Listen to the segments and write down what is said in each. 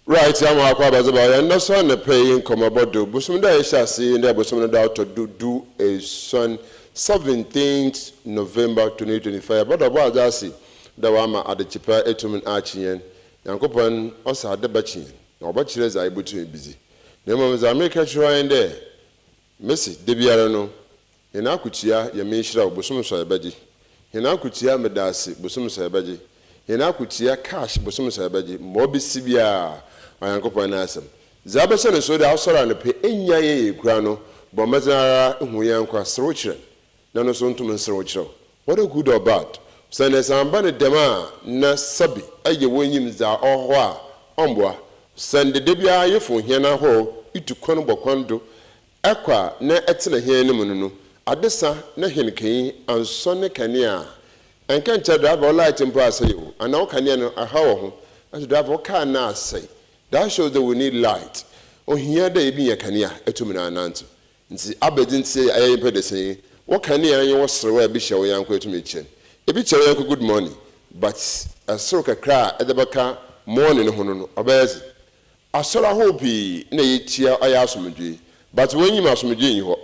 Right, ama akɔ abadze ba ɔyɛ ndɛ so anapa yi nkɔmbɔbɔ do. Bosoom da a yɛhyɛ ase yi ndɛ bosoom no da ɔtɔ do du esuon, seventeenth November 2025. Yɛbɔda Ɔbɔadze ase dɛ ɔama adekye pa etum akye hɛn. Nyankopɔn ɔsɛ ade bɛkye hɛn, na ɔbɛkyerɛ dza yebotum ebedzi. Na mbom dza mereka kyerɛ wo ara nye dɛ, mese, dabiara no, Hɛn akotua yɛ me nhyira o, bosom so a yɛbɛgye. Hɛn akotua medaase, bosom so a yɛbɛgye. Hɛn akotua cash, bosom so a yɛbɛgye. Ma obesi biara, Onyankopɔn n'asɛm. Dza abɛhyɛ no so dɛ asɔr anɔpa ennya yɛn yie koraa no, bɔ mbɔdzen ara hu wo nyɛnko a, serew kyerɛ no, na no so ntum nserew kyerɛ wo. Whether good or bad, osiandɛ sɛ ammba no dɛm a na sɛbe ayɛ w'enyim dza ɔwɔ hɔ a, ɔmmboa. Osiandɛ da biara yefow hɛn ahorow, itu kwan bɔ kwan do, Ɛkɔ a na ɛtena hɛn no mu no no, adesa na hɛn kanyi annsɔ ne kanea a, nka nkyɛ driver wo light mpo asɛe o, anaa wo kanea no ahaw wɔ ho, naaso driver wo car no asɛe. That shows that we need light. Ohia dɛ yebenya kanea etum na anantsew. Ntsi abɛdze ntsi ayɛ nyimpa dasanyi, wo kanea nye wo serew a ebehyia wo nyɛnko etum ekyia no. Ebi kyia wo nyɛnko good morning, but serew kakra a edze bɛka morning no ho no no, ɔbɛyɛ dzen. Asɔr ahorow pii na yetsia ɔyɛ asomdwee but wonyim asomdwee nnyi hɔ.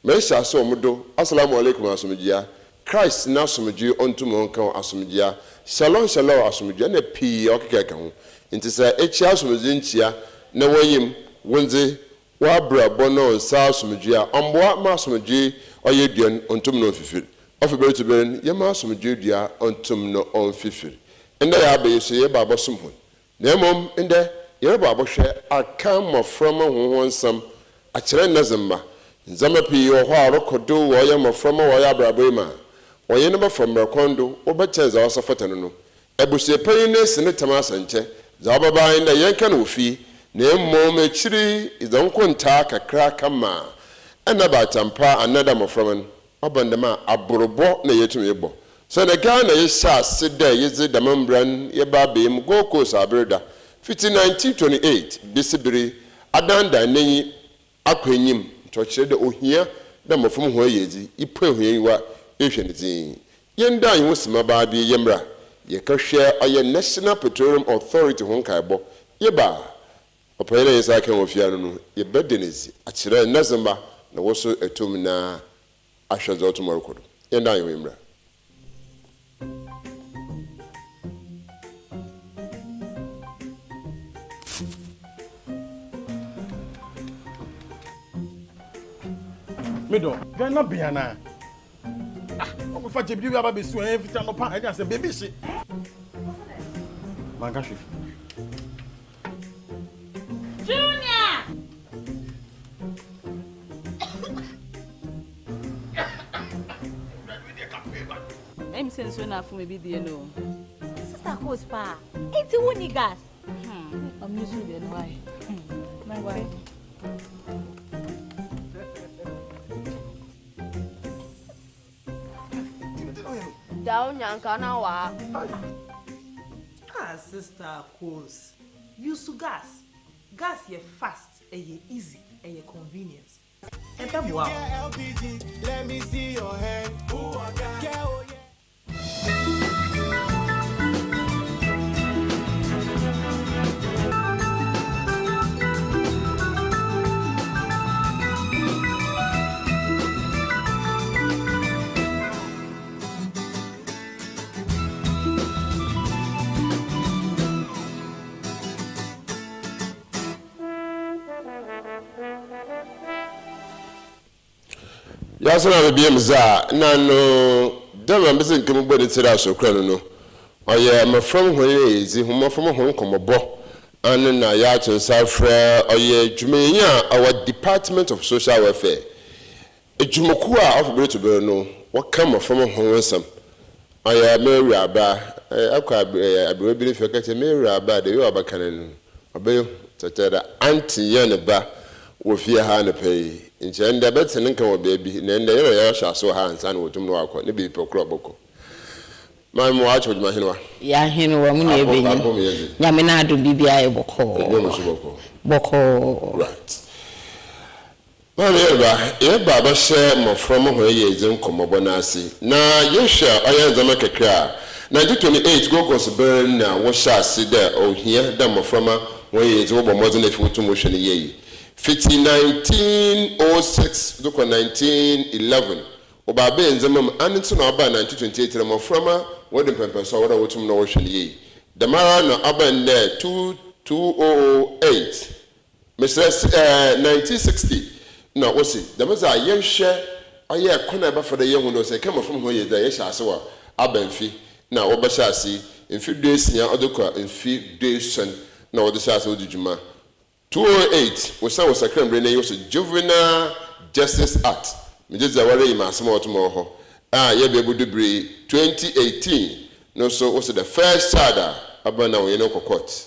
Mehyɛ ase wɔ mo do, Assalamu alaikum asomdwea, Christ n'asomdwee ɔntum ɔnka wo asomdwea, Shalom shalom asomdwea na pii a ɔkekɛka ho. Ntsi sɛ ekyia asomdwee nkyia na wonyim wo ndze w'abrabɔ na ɔnnsa asomdwee a, ɔmmboa ma asomdwee ɔyɛ dua no onntum na onnfifir. Ɔfi ber to ber no yɛma asomdwee dua onntum na ɔnnfifir. Ndɛ yɛaba yi so yɛreba abɔsom hɔn. Na mbom ndɛ yɛrobɔ abɔhwɛ akã mboframba hɔnho nsɛm akyerɛ ndɛdzemba. Ndzɛmba pii wɔ hɔ a ɔrokɔ do wɔ ɔyɛ mboframba wɔ ɔyɛ abrabɔ yi mu a, wɔnye no bɛfa mbra kwan do, wɔbɛkyɛn dza ɔsɛ fata no no. Ebusuapanyin no esi ne tam asɛnkyɛ, dza ɔbɛba ara nye dɛ yɛnka no wɔ fie, na mbom ekyir yi edze nkontaa kakra kama a, nna baatan pa anaa dɛ mboframba no, Ɔba no dɛm a, aborbɔ na yetum yɛbɔ. Sɛ ndɛ Ghana yehyɛ ase dɛ yedze dɛm mbra no yɛba abɛyɛ mu Gold Coast aber da, fitsi 1928 besi ber yi, adandan n'enyi akɔ enyim, ntsi ɔkyerɛ dɛ ohia dɛ mbofra mu hɔn yiedzi, ipue hɔn enyiwa ehwɛ no dzinn. Yɛndan hɛnho simabaa bi yɛmbra yɛkɛhwɛ ɔyɛ National Petroleum Authority ho nkaebɔ, yɛba a, ɔpanyin a yɛnsa aka wɔ fie ano no, yɛbɛda no edzi akyerɛ ndɛdzemba na wo so etum na ahwɛ dza ɔtum ɔrokɔ do. Yɛndan hɛnho mbra. Me dɔ, Ghana bɛn anaa? Ah, ɔkɔfa gyebiri wi aba bɛsi wɔn ɛfiti anɔpa ɛne asɛm baabi hye. Manka hwee. Junior! Ɛmi sɛ nsuo na afom ebi die no. Sister Kos paa, enti wo ni gas? Hmm, ɔmo nso deɛ no why? Hmm, why? Dao nyanka na wa. Ah sister Kos, use gas. Gas yɛ fast, ɛyɛ easy, ɛyɛ convenient. Ɛbɛboa wo. Wiadze no a mebea mu dze a, nna no dɛ ma medze nka mobɔ ne tsir asɔrkura no no, ɔyɛ mbofra hɔn ayɛdzi, mbofra hɔn nkɔmbɔbɔ ano na yɛato nsa afrɛ ɔyɛ dwumayɛnyi a ɔwɔ Department of Social Welfare, edwumakuw a ɔfa ber to ber no wɔka mbofra hɔn nsɛm. Ɔyɛ m'ewuraba, akɔ aberewa bi ne fie ɔka kyerɛ m'ewuraba dɛ wei a ɔabɛka no no, ɔbɛyɛ hu tsɛtsɛ dɛ aunty yɛ ne ba wɔ fie ha anapa yi. Nkyɛ ndɛ bɛtse ne nka wɔ beebi, na ndɛ yɛrɛ yɛahyɛ ase wɔ ha ansaana oetum na ɔakɔ ne beebi pɛ kor a ɔbɔkɔ. Maame mowɔ akyɛw dwuma henewa? Yɛ ahenewa mu na Apɔ ebenyin. apɔ mu yɛ dze. Nyame n'adom biribiara yɛ bɔkɔɔ. Edwuma mu so bɔkɔɔ. Bɔkɔɔ. Right. Maame yɛreba, yɛreba abɛhyɛ mboframba hɔn yiedzi nkɔmbɔbɔ no ase, na yɛhwɛ a ɔyɛ ndzɛmba kakra a, 1928 Gogos ber na wɔhyɛɛ ase dɛ ohia dɛ mboframba hɔn yie ntsi wɔbɔ mbɔdzen efi wotum hwɛ no yie. Fitsi 1906 dze kɔ 1911, wɔbaabɛɛ ndzɛmba mu, ano ntsi na ɔbaa 1928 dɛ mboframba wɔde mpɛmpɛnso a wɔdɛ wotum na wɔhwɛ no yie. Dɛmara na ɔbaa ndɛ 2008, meserɛ ɛɛ 1960 na wɔse dɛm dze a yɛnhwɛ ɔyɛ kwan a yɛbɛfa do yehu dɛ sɛ yɛka mboframba hɔn yie dze a yɛhyɛ ase wɔ aba mfe na wɔbɛhyɛ ase mfe 60 ɔdze kɔ mfe 70 na wɔdze hyɛ ase wɔdzi dwuma. 208 wɔsan wɔ sakra mmerɛ no yi wɔsɛ Juvenile Justice Act, megye dze a wɔreyi ma asɛm a wɔto ma wɔ hɔ a yɛbɛ ebudu bere 2018 no so wɔsɛ the first child a aba na wɔyɛ no kɔ court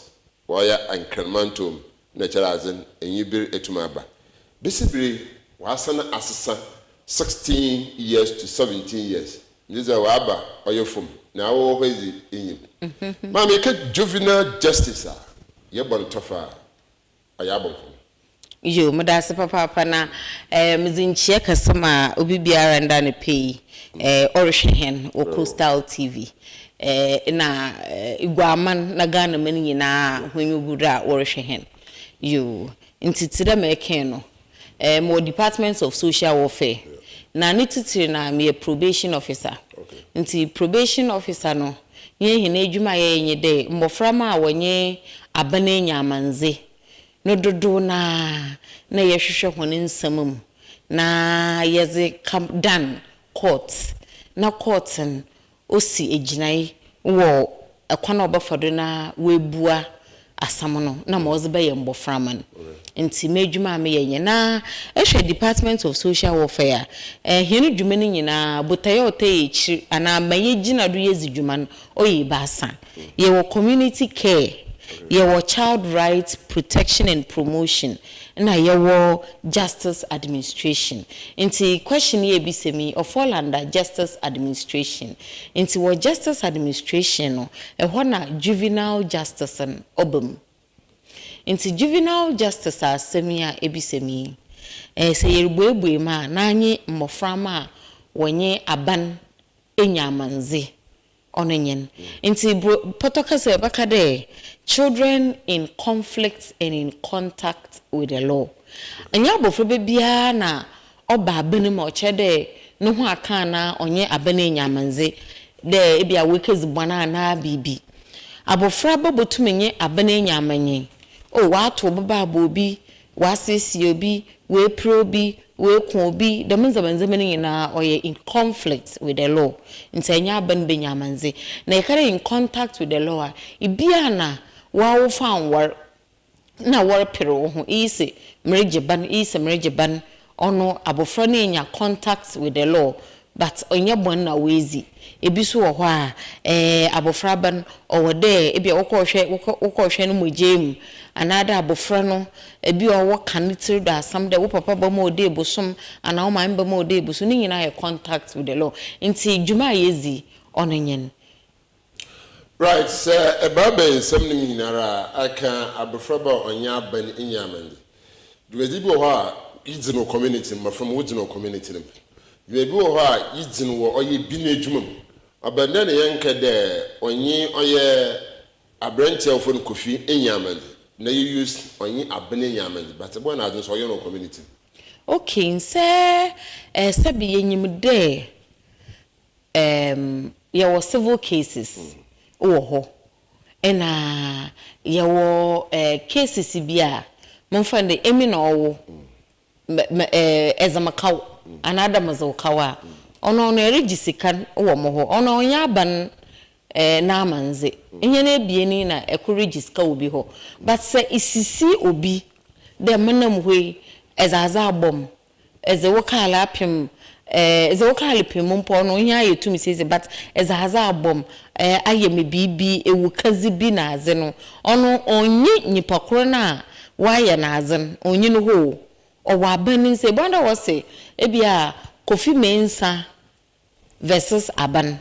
wɔayɛ nkranmantom na kyerɛ adze enyi bir etum aba besi bere wɔasan asesa 16 years to 17 years, megye dze a wɔaba ɔyɛ fam na awɔ hɔ dzi enyim. Maame, yɛka juvenile justice a, yɛbɔ no tɔfa a ɔyɛ abɔ nkɔmmɔ. Yo, meda ase papaapa na medze nkyia kɛse ma obi biara nda ne pɛ yi ɔrehwɛ hɛn wɔ Coastal TV na Iguaman na Ghana man nyinaa hɔn gu do a wɔrehwɛ hɛn. Yo, nti tse dɛ ma ɛkɛn no, mewɔ Department of Social Welfare na ne titiri na meyɛ probation officer. Nti probation officer no, yɛn hɛn adwuma a yɛyɛ nye dɛ mbɔframba a wɔnye aban enya amandze no dodow na yɛhwehwɛ hɔn nsɛm mu na yɛdze ka dan court na court no osi egyinae wɔ ɛkwan a ɔbɛfa do na woebua asɛm no na ma ɔdze bɛyɛ mbɔframba no. Nti m'adwuma a meyɛ nyɛ na ɛhwɛ Department of Social Welfare a, hɛn dwuma no nyinaa botaeɛ a ɔtɔ yɛ akyiri anaa ma yɛgyina do yɛdzi dwuma no ɔyɛ ebaasa. Yɛwɔ community care, yɛwɔ child rights protection and promotion, na yɛwɔ justice administration. Nti question yɛ ebisa mi, ɔfall under justice administration. Nti wɔ justice administration no, ɛhɔ na juvenile justice no ɔba mu. Nti juvenile justice asɛm yi a ebisa mi, sɛ yɛrebuebue mu a, n'anye mmɔframma a wɔnye aban enya amandze ɔno nye no. Nti bro pɔtɔ kasa yɛbɛka dɛ children in conflict and in contact with the law. Ɛnyɛ abɔfra biara na ɔba aban mu a ɔkyerɛ dɛ ne ho aka anaa ɔnyɛ aban enya amandze dɛ ebi a wɔkɛdzi bɔn anaa biribi. Abɔfra bɛbɔtum nye aban enya amanye o, wato bɛba abɔ obi, wasiesie obi, weepere obi, weeku obi, dɛm ndzɛmba ndzɛmba no nyinaa ɔyɛ in conflict with the law. Nti ɛnyɛ aban benya amandze. Na yɛka dɛ in contact with the law a, ebia na wɔawofo anwar na wɔrepere wo ho, iyi sɛ meregye ba no, iyi sɛ meregye ba no, ɔno abɔfra no enya contact with the law but ɔnyɛ bɔn na woedzi. Ebi so wɔ hɔ a, abɔfra ba no ɔwɔ dɛ ebi a wokɔhwɛ no mogya mu anaa dɛ abɔfra no ebi a ɔwɔ ka ne tiri do asɛm dɛ wo papa ba mu a ɔde ebosom anaa wo maame ba mu a ɔde ebosom ne nyinaa yɛ contact with the law. Nti dwuma a yɛdzi ɔno nye no. Right, sɛ ɛbaa bɛn nsɛm no mu nyinara a aka abɔfra ba a ɔnyɛ aba no nya amande, dwumadzi bi wɔ hɔ a yidzi no community mu, mmɔfra mu wodzi no community no mu, dwumadzi bi wɔ hɔ a yidzi no wɔ ɔyɛ bi no adwuma mu ɔbɛn dɛ ne yɛnka dɛ ɔnye ɔyɛ aberanteɛ a wɔfrɛ no Kofi nya amande na yɛ use ɔnye abene nya amande, but bɔ na adze nso ɔyɛ no community mu. Okay, nsɛ sɛbi yɛnyim dɛ yɛwɔ civil cases wɔ hɔ ɛna yɛwɔ cases bi a momfa no dɛ emi na ɔwɔ ɛdze me kaw anaa dɛ medze wo kaw a, ɔno ɛregye sika wɔ mo hɔ, ɔno ɔnyɛ aban n'amandze nyɛ no ebien yi na ɛkor regye sika wɔ bi hɔ. But sɛ esisi obi dɛ menam hɔ yi, ɛdze adze abɔ m, ɛdze wo kaal apem, ɛdze wo kaal pem mpo, ɔno ohia ayɛ tum siesie, but ɛdze adze abɔ m, ayɛ me biribi ewukadze bi na adze no, ɔno ɔnye nyimpa kor no a wayɛ n'adze no, ɔnye no hɔ o, ɔwɔ aban ne nsa. Ebi dɛ wɔse ebi a Kofi Mensa versus aban,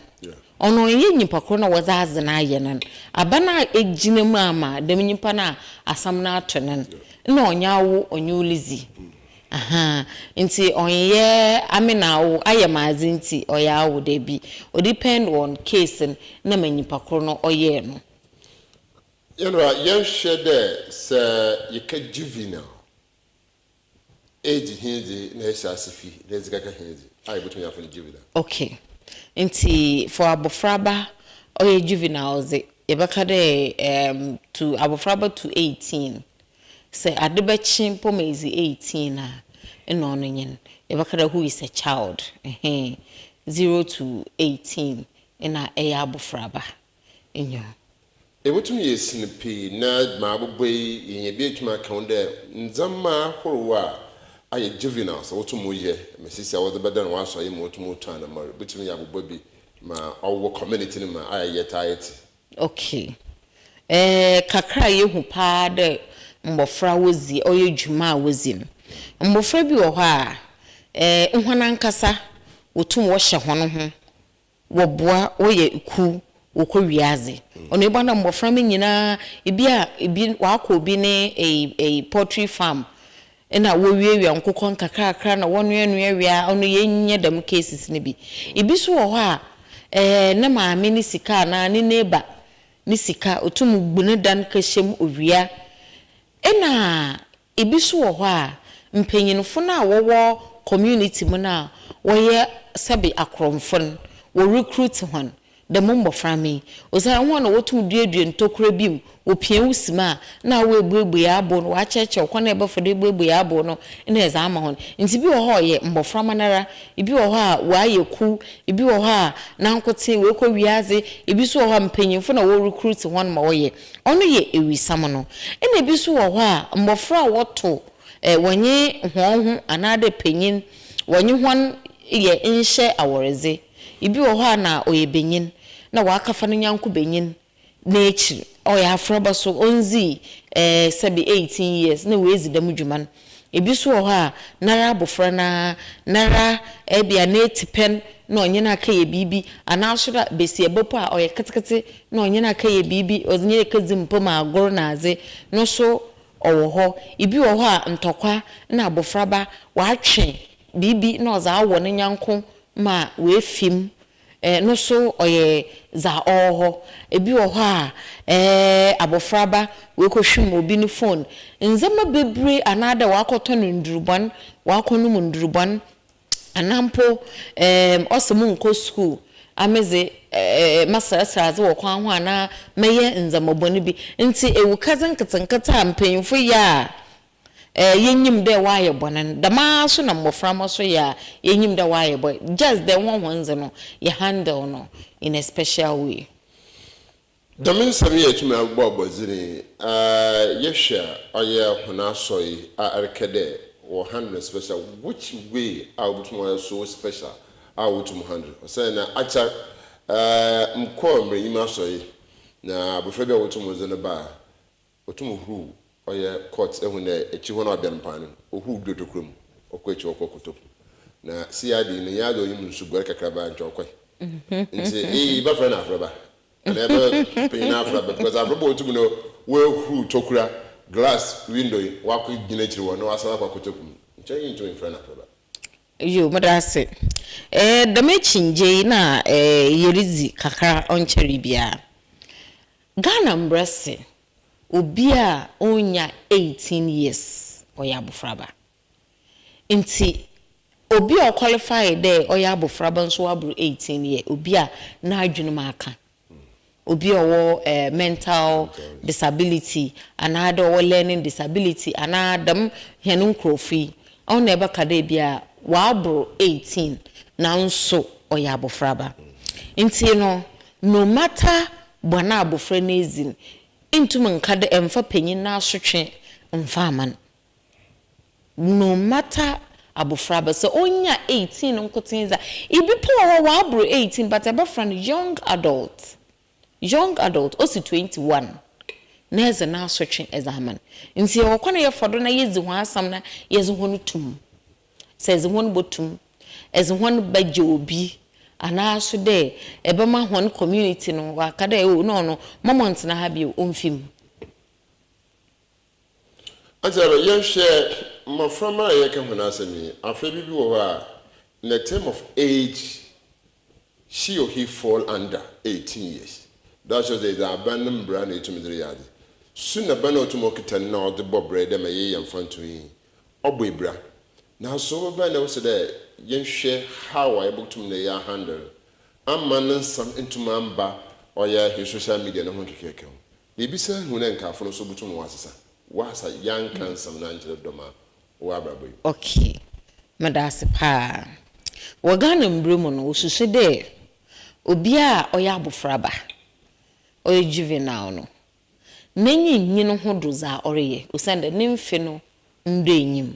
ɔno ɔnyɛ nyimpa kor na wɔdze adze no ayɛ no, aban a egyina mu ama dɛm nyimpa no a asɛm no ato no na ɔnyɛ awo ɔnyɛ olidzi aha. Nti ɔnyɛ ame na awo ayɛ ma adze nti ɔyɛ awo daabi, o depend on case no na ma nyimpa kor no ɔyɛɛ no. Yɛnora yɛnhwɛ dɛ sɛ yɛka juvenile age he dze na ɛhyɛ ase fi na ɛdze kaka he dze a yɛbɛtumi afo no juvenile. Okay, nti for abɔfraba ɔyɛ juvenile dze, yɛbɛka dɛ to abɔfraba to 18, sɛ ade bɛkye mpo ma ezi 18 a, ɛna ɔno nye no yɛbɛka dɛ who is a child, ɛhɛn, 0 to 18 ɛna ɛyɛ abɔfraba enyo. Ebotumi yɛ sin pii na ma abobɔ yi yɛnyɛ bi etumi aka ho dɛ ndzɛmba ahorow a ayɛ juveniles a wotum yɛ ma sisi a wɔdze bɛda no wɔasɔ yi ma wotum tu anamɔre botumi yɛ abobɔ bi ma ɔwɔ community no ma ayɛ yɛ taa yɛte. Okay, kakra a yɛhu paa dɛ mbɔfra wodzi ɔyɛ dwuma a wodzi no, mbɔfra bi wɔ hɔ a hɔn ankasa wotum wɔhyɛ hɔn ho, wɔboa, wɔyɛ kuw, wɔkɔ wiadze. Ɔno eba na mbɔfra no nyinaa, ebi a ebi wakɔ obi ne ɛyi poultry farm ɛna wɔwiawia nkokɔ nkakrakra na wɔnoanoa wia. Ɔno yɛnyɛ dɛm cases no bi. Ebi nso wɔ hɔ a ne maame ne sika anaa ne neighbor ne sika otum bu ne dan kɛhyɛ mu owia. Ɛna ebi nso wɔ hɔ a mpanyinfo no a wɔwɔ community mu no a wɔyɛ sɛbi akorɔmfo no, wɔ recruit hɔn dɛm mbɔfra mi osiane wɔn na wɔtum duadua ntokuro bi mu, wɔpia wo sim a na wɔebuebue abo no, wɔakyerɛkyerɛw kwan a ɛbɛfa do ebuebue abo no na ɛdze ama hɔn. Nti bi wɔ hɔ a ɔyɛ mbɔframa nara, ebi wɔ hɔ a wɔayɛ kuw, ebi wɔ hɔ a nankote wɔekɔ wiadze, ebi nso wɔ hɔ a mpanyinfo na wɔ recruit hɔn ma wɔyɛ. Ɔno yɛ ewisam no. Ɛna ebi nso wɔ hɔ a mbɔfra a wɔto wɔnye hɔn ho anaadɛ panyin wɔnye hɔn yɛ nhyɛ awɔredze. Ebi wɔ hɔ a na ɔyɛ benyin na wakafa no nyanko benyin n'ekyir, ɔyɛ afraba so ɔndzi sɛbi 18 years na woedzi dɛm dwuma no. Ebi nso wɔ hɔ a nara abɔfra naa nara ɛbia n'eti pɛn na ɔnye no aka yɛ biribi, anaaso dɛ besiaba po a ɔyɛ ketekete na ɔnye no aka yɛ biribi, ɔdze nye kedzi mpom agor na adze no so ɔwɔ hɔ. Ebi wɔ hɔ a ntɔkwa na abɔfraba watwe biribi na ɔdze awɔ ne nyanko ma woefim no so ɔyɛ dza ɔwɔ hɔ. Ebi wɔ hɔ a abɔfraba woekɔhwim obi ne phone, ndzɛmba bebree, anaadɛ wakɔtɔ no ndurubɔn, wakɔnom ndurubɔn, anaa mpo ɔsɛ mu nkɔ school amedze masrɛsrɛ adze wɔ kwan ho anaa mɛyɛ ndzɛmba bɔne bi. Nti ewukadze nketenkete a mpanyimfo yɛ a yɛnyim dɛ wɔayɛ bɔne no, dɛm so na mmɔframma so yɛ a yɛnyim dɛ wɔayɛ bɔne, just dɛ wɔn wɔn dze no yɛ handle no in a special way. Dɛm nsɛm yi a ɛtumi abobɔ abɔdzini, yɛhwɛ a ɔyɛ hɔn asɔre a ɛrekɛ dɛ wɔ handle special, which way a wobɛtumi ayɛ so special a wotum handle ɔsɛn na akyɛ nkɔɔ mmerɛnyim asɔre na abɔfra bi a wotum dze no ba a otum huru ɔyɛ court ehu dɛ akyi hɔ no ɔbɛn mpan no ohuru du tokuro mu ɔkɔ akyi ɔkɔ kotoku na cid no nyɛ adze onyim nsu guare kakraba nkyɛn ɔkɔe. Nti eyi bɛfrɛ no afraba ana ɛbɛ panyin afraba, because afraba otum no woehuru tokura glass window yi wakɔ gyina akyiri hɔ na wasan akɔ kotoku mu nkyɛn yi ntumi mfrɛ no afraba. Yo, meda ase. Dɛm akyingye yi na yɛredzi kakra ɔnkyɛre biara, Ghana mbrɛ se obi a ɔnya 18 years ɔyɛ abɔfraba. Nti obi a ɔqualify dɛ ɔyɛ abɔfraba nso waboro 18 yɛ obi a n'adwene mu aka, obi a ɔwɔ mental disability anaa dɛ ɔwɔ learning disability anaa dɛm hɛn nkurɔfo yi, ɔno na ɛbɛka dɛ bi a waboro 18 nanso ɔyɛ abɔfraba. Nti no matter bɔn a abɔfra no ezi no, ntum nka dɛ ɛmfa panyin n'asotwe mfa ama no. No matter abɔfraba, sɛ ɔnya 18 nkoten dza ebi po wɔ hɔ waboro 18, but ɛbɛfra no young adult. Young adult osi 21 na ɛdze n'asotwe ɛdze ama no. Nti yɛwɔ kwan a yɛfa do na yɛdzi ho asɛm na yɛdze hɔn tum sɛ ɛdze hɔn bɔtum, ɛdze hɔn bɛgye obi, anaaso dɛ ɛbɛma hɔn community no waka dɛ o no ɔno mɔmɔ ntena ha bio, ɔmfi mu. Ati abɛ yɛnhwɛ mmɔframma a yɛka ho n'asɛm yi, afei bi wɔ hɔ a in the term of age she or he fall under 18 years, that shows that aban no mbra na etumi de yɛ ade. Su na ban a otum okitsa no na ɔdze bɔ bra yi dɛ ma yɛyɛ mfantoho yi, ɔbɔ ebira. Naaso ɔbɛba na ɔsɛ dɛ yɛnhwɛ how a yɛbotum na yɛahandle ama ne nsɛm nntum ammba ɔyɛ hɛn social media no ho nkekaaka mu. Na ibisa hu dɛ nkaafo no so botum wɔasesa, wɔasa yɛannka nsɛm no annkyerɛ dɔm a wɔwɔ abrabɔ yi mu. Ok, meda ase paa. Wɔ Ghana mbra mu no, wosusu dɛ obiara a ɔyɛ abofraba, ɔyɛ juvenile no, n'enyi nnyi no ho do dza ɔreyɛ osiandɛ ne mfe no nndɔ enyim.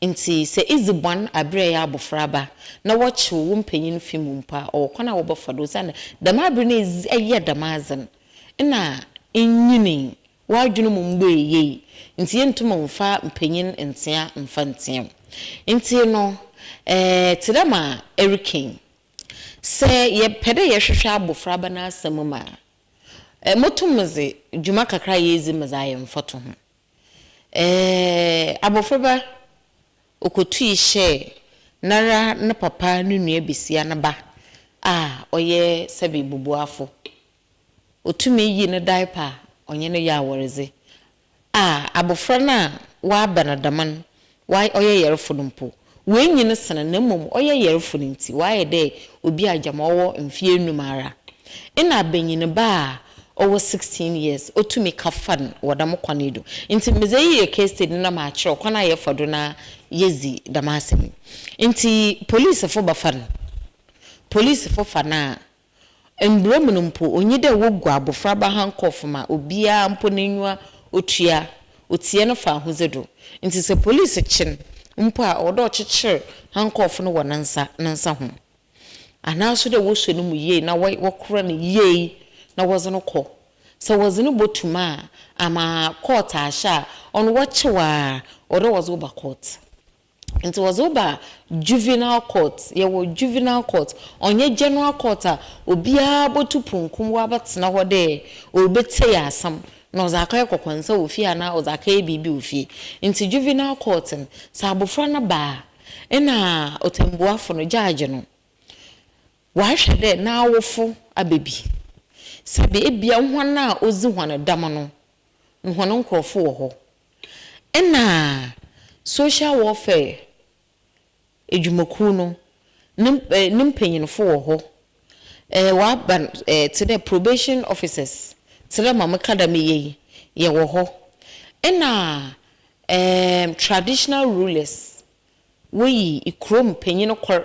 Ntsi sɛ idzi bɔn aber a eyɛ abofraba na wɔkyew wo mpanyin fi mu mpo a, ɔwɔ kwan a wɔbɛfa do osiandɛ dɛm aber no a edzi eyɛ dɛm adze no, nna innyinii, w'adwen mu mmbue yie ntsi yenntum mmfa mpanyin ntsea mmfa nntsea wo. Ntsi no, tse dɛ ma ereka yi, sɛ yɛpɛ dɛ yɛhwehwɛ abofraba n'asɛm mu a, motum medze dwuma kakra a yeedzi medze ayɛ mfatoho. Abofraba okotui hyɛɛ noara ne papa no nua basia ne ba a ɔyɛ sɛbe bubuafo. Otumii yii ne diaper a ɔnye no yɛ awɔrdze a abofra no a ɔaba no dɛm no, ɔay ɔyɛ yarfo no mpo, oenyin sen no na mbom ɔyɛ yarfo no ntsi, ɔayɛ dɛ obi a gyama ɔwɔ mfe enum ara. Nna banyinba a ɔwɔ 16 years otumi ka fa no wɔ dɛm kwan yi do. Ntsi medze iyi yɛ case study na makyerɛw kwan a yɛfa do na yedzi dɛm asɛm yi. Ntsi polisifo bɛfa no. Polisifo fa no a, Mbra mu no mpo, onnyi dɛ wogu abofraba handcuff ma obiara mpo n'enyiwa otua otsia no fahodzi do. Ntsi sɛ police kye no mpo a, ɔwɔ dɛ ɔkyekyer handcuff no wɔ ne nsa ne nsa ho. Anaaso dɛ wosuo no mu yie na wɔkora no yie na wɔdze no kɔ. Sɛ wɔdze no bɔto mu a, ama court ahyɛ a, ɔno wɔkye wo a, ɔwɔ dɛ wɔdze wo ba court. Ntsi wɔdze wo ba juvenile court, yɛwɔ juvenile court, ɔnnyɛ general court a obiara botu punkum ɔabɛtsena hɔ dɛ oribetsie asɛm na ɔdze akɔyɛ kɔkɔnsa wɔ fie anaa ɔdze akɛyɛ biribi wɔ fie. Ntsi juvenile court no, sɛ abofra no ba a, nna ɔtsɛmbuafo no, judge no, ɔahwɛ dɛ n'awofo aba bi. Sɛbe ebia hɔn a odzi hɔn dɛm no, hɔn nkorɔfo wɔ hɔ. Nna social welfare edwumakuw no ne ne mpanyimfo wɔ hɔ. Wɔaba no tse dɛ probation officers, tse dɛ ma meka dɛ meyɛ yi, yɛwɔ hɔ. Nna traditional rulers Woyi kurom panyin kor,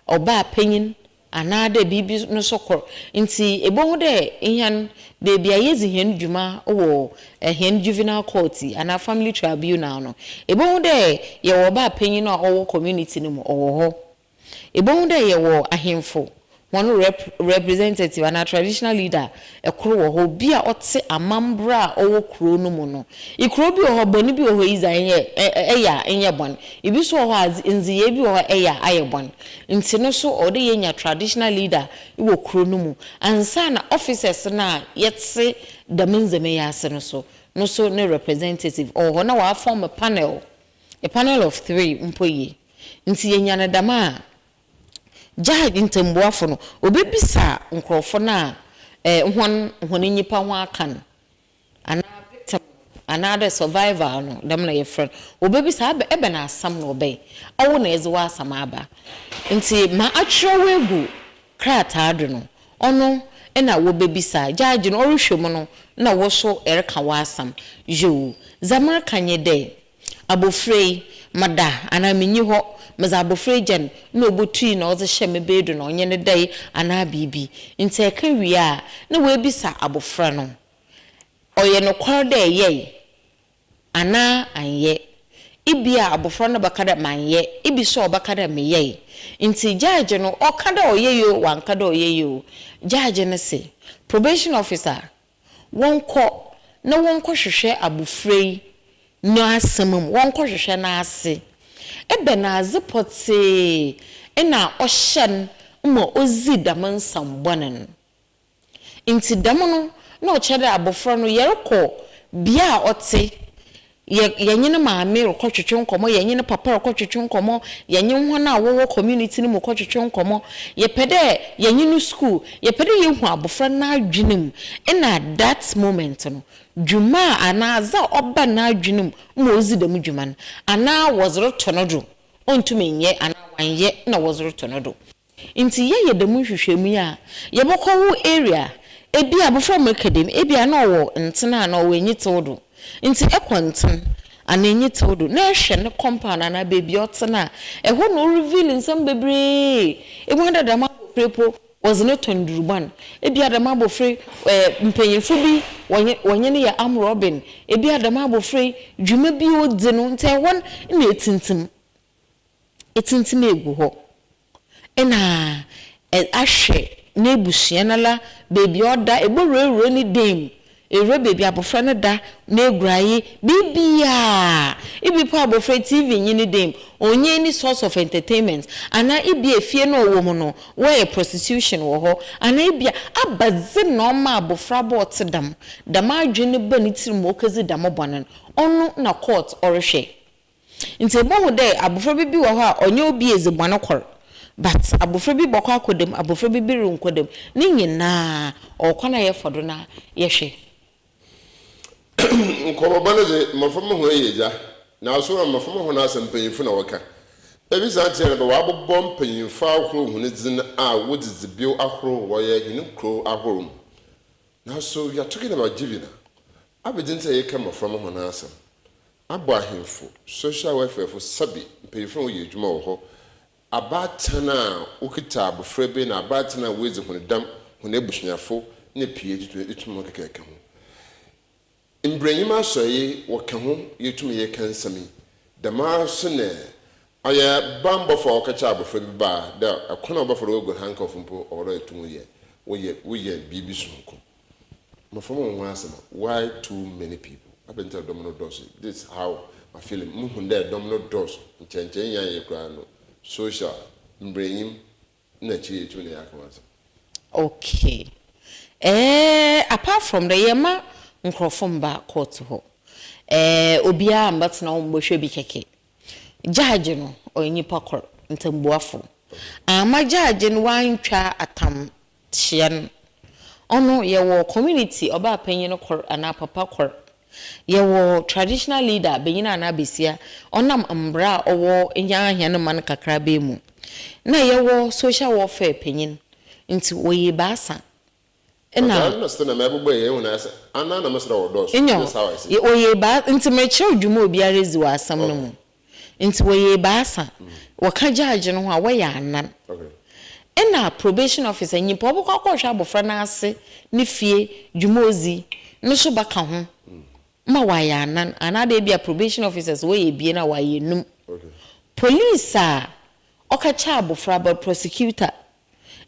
ɔbaa panyin anaadɛ biribi no so kor. Ntsi ebohu dɛ hɛn beebi a yedzi hɛn dwuma wɔ hɛn juvenile court yi anaa family tribunal no, ebohu dɛ yɛwɔ ɔbaa panyin a ɔwɔ community no mu, ɔwɔ hɔ. Ebohu dɛ yɛwɔ ahemfo hɔn rep representative anaa traditional leader kor wɔ hɔ, obi a ɔtse amambra a ɔwɔ kurow no mu no. Ekurow bi wɔ hɔ, bɔn bi wɔ hɔ idzi a nnyɛ ɛ eyɛ a nnyɛ bɔn. Bi so wɔ hɔ a adze ndzeyɛɛ bi wɔ hɔ a eyɛ a ayɛ bɔn. Ntsi no so ɔwɔ dɛ yenya traditional leader wɔ kurow no mu ansaana officers no a yɛtse dɛm ndzɛmba yi ase no so no so ne representative ɔwɔ hɔ na wɔaform panel, a panel of three mpo ye. Ntsi yenya no dɛm a, Judge ntsɛmbuafo no, obebisa nkorɔfo no a hɔn hɔn nyimpa ho akã no, anaa victim no, anaadɛ survivor no, dɛm na yɛfrɛ no, obebisa ebɛ ebɛn asɛm na ɔbɛn, ɔwo na edze w'asɛm aba. Ntsi ma akyerɛw egu krataa do no, ɔno na wobebisa. Judge no ɔrohwɛ mu no nna wo so erekã w'asɛm. Yoo, dza merekã nye dɛ, Abofra yi, meda anaa minnyi hɔ, medze abofra yi gya no nna obotui na ɔdze hyɛ me beedu na ɔnye no dae anaa biribi. Ntsi ɛka wie a, nna oebisa abofra no, ɔyɛ nokwar dɛ eyɛe anaa annyɛ? Ibia abofra no bɛka dɛ mannyɛ, ibi so a ɔbɛka dɛ meyɛe. Ntsi judge no, ɔka dɛ ɔyɛe o, ɔannka dɛ ɔyɛe o, judge no se, probation officer, Wɔnkɔ na wɔnkɔhwehwɛ abofra yi n'asɛm mu, wɔnkɔhwehwɛ n'ase. Ebɛnadze pɔtsee na ɔhyɛ no ma odzi dɛm nsɛm bɔn no? Ntsi dɛm no nna ɔkyerɛ dɛ abofra no yɛrokɔ bea a ɔtse. Yɛ yɛnye ne maame rokɔtwetwe nkɔmbɔ, yɛnye ne papa rokɔtwetwe nkɔmbɔ, yɛnye hɔn a wɔwɔ community no mu kɔtwetwe nkɔmbɔ. Yɛpɛ dɛ yɛnye no skuul, yɛpɛ dɛ yehu abofra no n'adwen mu. Nna that moment no, dwuma a anaa adze a ɔba n'adwen mu ma odzi dɛm dwuma no, anaa wɔdze roto no do, onntum nnyɛ anaa ɔannyɛ na wɔdze roto no do. Ntsi yɛyɛ dɛm nhwehwɛmu yi a, yɛbɔkɔ wo area, bi a abofra mu reka dɛm, bi a nna ɔwɔ ntsen anaa ɔwɔ enyitsew do. Ntsi ekɔ ntsen anaa enyitsew do na ehwɛ no compound anaa beebi a ɔtse no a, hɔ na o-reveal nsɛm beberee. Ibohu dɛ dɛm abofra yi mpo wɔdze no tɔ ndurban, bi a dɛm abofra yi mpanyimfo bi wɔnye wɔnye no yɛ arm robbing, bi a dɛm abofra yi dwuma bi a odzi no, ntsi hɔ no nna etsintsim. Etsintsim egu hɔ na ahwɛ n'ebusua noara beebi a ɔda, ebowurawura ne dan mu, ewura beebi a abofra no da, n'eguraye, biribiara. Ibi mpo a abofra yi TV nnyi ne dan mu, onnyi any source of entertainment, anaa ibia efie no a ɔwɔ mu no wɔyɛ prostitution wɔ hɔ, anaa ibia abadze na ɔma abofraba a ɔtse dɛm, dɛm adwen no ba ne tsir mu ma okedzi dɛm bɔn no, ɔno na court ɔrohwɛ. Ntsi ebohu dɛ abofra bi bi wɔ hɔ a ɔnnyɛ obi edzi bɔn kor but abofra bi bɔkɔ akɔ dɛm, abofra bi bi ronnkɔ dɛm. Ne nyina ɔwɔ kwan a yɛfa do na yɛhwɛ. Nkɔmbɔbɔ no dze, mboframba hɔn yɛ dza, naaso mboframba hɔn asɛm mpanyimfo na wɔka. Ebisa tse dɛ wɔabobɔ mpanyimfo ahorow hɔn dzin a wodzi dzibew ahorow wɔyɛ hɛn kurow ahorow mu. Naaso we are talking about juvenile. Abɛdze ntsi a yɛka mboframba hɔn asɛm? Abɔ ahemfo, social welfare fo, sɛbe mpanyimfo na wɔyɛ edwuma wɔ hɔ, abaatan a wokitsa abofra bi na abaatan a woedzi hɔn dɛm, hɔn ebusuafo na pii etutum ho kɛkɛɛkɛ ho. Mbranyim asɔe wɔka ho yetum yɛka nsɛm yi, dɛmara so na ɔyɛ bambɔfo a wɔkɛkyɛ abofra bi ba a, dɛ kwan a wɔbɛfa do woeguan handcuff mpo ɔwɔ dɛ etum yɛ, woyɛ woyɛ biribi soronko. Mboframba hɔn ho asɛm a, why too many people? Adɛn ntsi na dɔm no dɔɔ so? This how ma feeling, muhun dɛ dɔm no dɔɔ so, nkyɛ nkyɛ nnyɛ ayɛ koraa no, social, mbranyim nna ekyir yetum na yɛaka ho asɛm. Okay eh apart from dɛ yɛmma nkorɔfo mmba court hɔ eh obiara mmbɛtsena hɔ mmbɔhwɛ bi kɛkɛ, judge no ɔyɛ nyimpa kor, ntsɛmbuafo, amma judge no ɔanntwa atam hyia no, ɔno yɛwɔ community ɔbaa panyin kor anaa papa kor, yɛwɔ traditional leader banyin anaa basia ɔnam mbra a ɔwɔ hɛn hɛn man kakraba yi mu, na yɛwɔ social welfare panyin, ntsi wɔyɛ ebiasa nna. Ɔtaa na sɛ na mɛbobɔ yɛn hɔn ase anaa na mɛsrɛ wɔ dɔɔso, Nyew, that's how I see it. wɔyɛ ebiasa, ntsi merekyerɛw dwuma a obiara dzi wɔ asɛm no mu. Ntsi wɔyɛ ebiasa, wɔka judge no ho a wɔyɛ anan. Nna probation officer, nyimpa a ɔbɔkɔ akɔhwɛ abofra n'ase ne fie dwuma a odzi no so bɛka ho ma wɔayɛ anan, anaadɛ ebia probation officers wɔyɛ ebien a wɔayɛ enum. Police a ɔkɛkyɛ abofraba, prosecutor,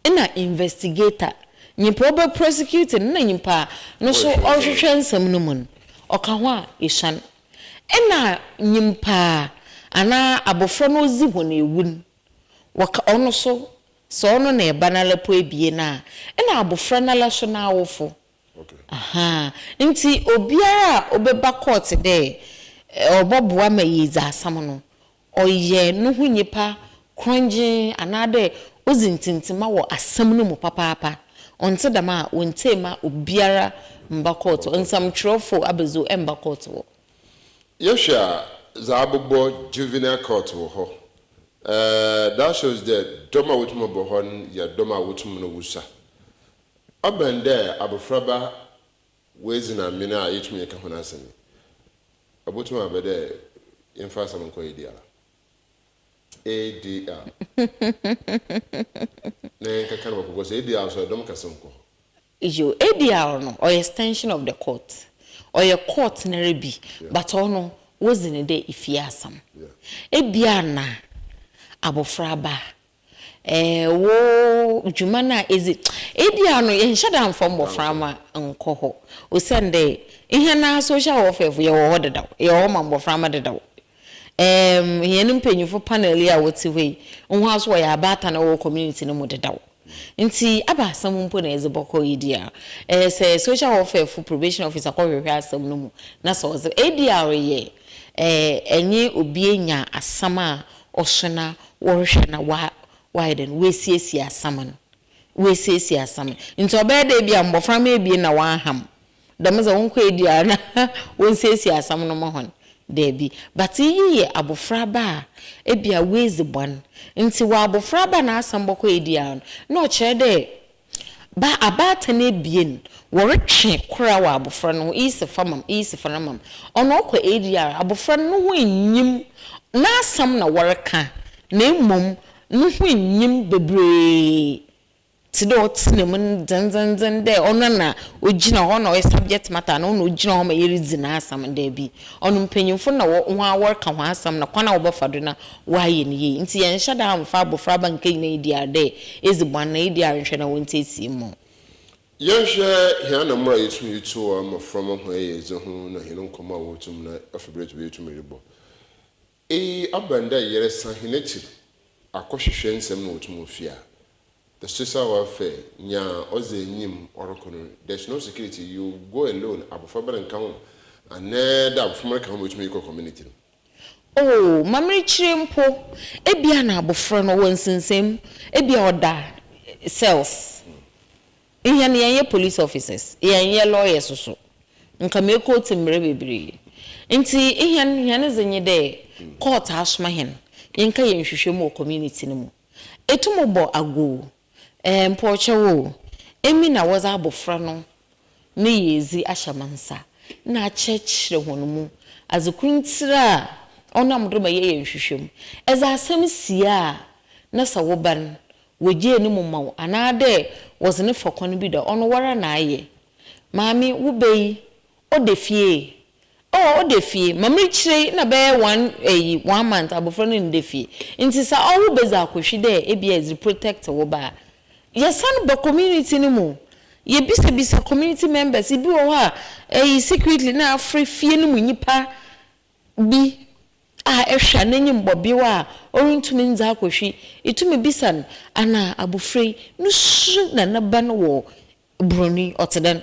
nna investigator, nyimpa a ɔbɛ prosecute no na nyimpa a no so ɔrohwehwɛ nsɛm no mu no, ɔka ho a esuan. Nna nyimpa a anaa abofra no odzi hɔn ewu no, wɔka ɔno so, sɛ ɔno na eba noara po ebien a, nna abofra noara so n'awofo. Ahaa, ntsi obiara a ɔbɛba court dɛ ɔbɔboa ma yeedzi asɛm no, Ɔyɛ no ho nyimpa krɔngyenn anaadɛ odzi ntsintsimma wɔ asɛm no mu papaapa. Ɔnntse dɛm a, wonntsie mma obiara mmba kɔɔto, nsɛmtwerɛfo abɛdzi mmba kɔɔto hɔ. Yɛhwɛ a, dza abobɔ juvenile court wɔ hɔ, that shows dɛ dɔm a wotum bɔ hɔ no yɛ dɔm a wotum no wosua. Ɔbɛn dɛ abofraba woedzi no amen a yetum yɛka hɔn asɛm yi, obotum aba dɛ yɛmfa asɛm nkɔ ADR, ADR, na yɛnkɛka no bɔkɔ, because ADR so dɔm kɛse nnkɔ hɔ. Iyo, ADR no ɔyɛ extension of the court, ɔyɛ court noara bi but ɔno wodzi no dɛ efie asɛm. Ebia na abofraba Ɛɛ, wo dwuma no a edzi, ebia no yɛnnhyɛ da mmfa mboframba nnkɔ hɔ osiandɛ hɛn ara social welfare fo yɛwɔ hɔ dedaw, yɛwɔ hɔ ma mboframba dedaw. Ɛɛm, hɛn mpanyimfo panel yi a wɔtse hɔ yi, hɔn so wɔyɛ abaatan a wɔwɔ community no mu dedaw. Ntsi aba asɛm mpo na edze bɔkɔ ADR. Ɛɛ sɛ social welfare fo probation officer kɔhwehwɛ asɛm no mu na sɛ ɔdze ADR yɛ ɛɛ enye obi enya asɛm a ɔso na wɔrohwɛ na wa wɔayɛ dɛn woesiesie asɛm no. Woesiesie asɛm no. Ntsi ɔbɛyɛ dɛ bi a mboframba ebien na wɔaham. Dɛm dze wɔnkɔ ADR na wonsiesie asɛm no ma hɔn. Daabi. But iyi yɛ abofraba a ebia woedzi bɔn. Ntsi wɔ abofraba n'asɛm bɔkɔ ADR no, na ɔkyerɛ dɛ ba abaatan ebien wɔretwe kora wɔ abofra no ho, iyi si fa mam, iyi si fa no mam. Ɔno ɔkɔ ADR, abofra no no ho nnyim, n'asɛm na wɔreka, na mmom no ho nnyim bebree te dɛ ɔtena mu no dzendzenndzen dɛ ɔno na ogyina hɔ na ɔyɛ subject matter na ɔno na ogyina hɔ ma yɛredzi n'asɛm. Daabi. Ɔno mpanyimfo na wɔ hɔn a wɔreka hɔn asɛm na kwan a wɔbɛfa do na wɔayɛ no yie. Nti yɛnhyɛ da amfa abofraba nka ADR dɛ edzi bɔn na ADR nhwɛ na wɔntietie mu. Yɛnhwɛ hɛn na mmerɛ a yɛtum yi to a mmɔframma ho ɛyɛ dze ho na hɛn nkɔmmɔ a wɔtum na afei berɛ to bɛyɛtum rebɔ. Eyi aban dɛ yɛresan hɛn ekyir akɔhwehwɛ nsɛm na wɔtum wɔ fie a, the social welfare nya ɔdze enyim ɔrekɔ no, there's no security, you go alone, abɔfra bɛrɛ nka ho anaa dɛ abɔfra ka ho ma wɔtum yi kɔ community no. Oh, mamerekyerɛ mpo, ebia na abɔfra no wɔ nsensɛm, ebia ɔda cells. Ihe no yɛnyɛ police officers, yɛnyɛ lawyers so. Nka mekɔ ti mmerɛ bebree. Nti ihe no hɛn dze nye dɛ court asoma hɛn, yɛnka yɛn nhwehwɛ mu wɔ community no mu. Etum bɔ ago, mpɔkyɛw o, emi na wɔdze abɔfra no ne yɛdzi ahyɛ me nsa na akyerɛkyerɛ hɔn mu adze kuntire a ɔnam do ma yɛyɛ nhwehwɛ mu. Ɛdze asɛm sie a na sɛ wo ba no wɔgyee ne mu ma wo anaadɛ wɔdze ne fa kwan bi da, ɔno wara na ayɛ. Maame, wo ba yi ɔda fie, ɔ ɔda fie ma merekyerɛ na bɛyɛ one ɛyi one month abɔfra no nda fie. Nti sɛ ɔwo bɛdze akɔhwi dɛ ebia ɛdze protect wo ba a, yɛsan ba community no mu, yɛbisabisa community members bi wɔ hɔ a ɛyi secretly na afrɛ fie no mu nipa bi a ɛhwɛ a n'enyim bɔbew a ɔrentumi ndze akɔhwi. Etumi bisa no ana abɔfra yi no su na ne ba no wɔ buroni ɔte dɛn.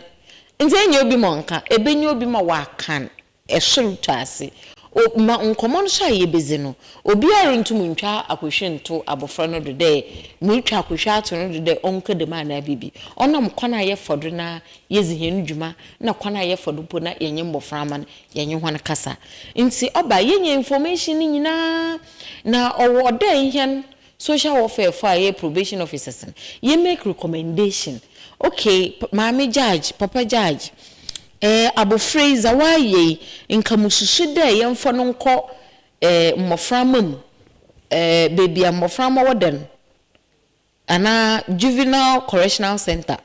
Nti enye obi ma ɔnka, ebenye obi ma waka ɛsoro tɔ ase. O ma nkɔmmɔ no so a yɛbɛdzi no, obiara ntumi ntwa akɔhwi nto abɔfra no do dɛ meretwa akɔhwi ato no do dɛ ɔnka dɛm anaa biribi. Ɔnam kwan a yɛfa do na yɛdzi hɛn dwuma na kwan a yɛfa do po na yɛnye mbɔframma no yɛnye hɔn kasa. Nti ɔba yɛnya information no nyinaa na ɔwɔ dɛ hɛn social welfare fo a yɛ probation officers no, yɛ make recommendation. Okay, maame judge, papa judge, abɔfra yi dza wayɛ yi, nka mususu dɛ yɛmfa no nkɔ mmɔframma mu, beebi a mmɔframma wɔ da no anaa juvenile correctional center.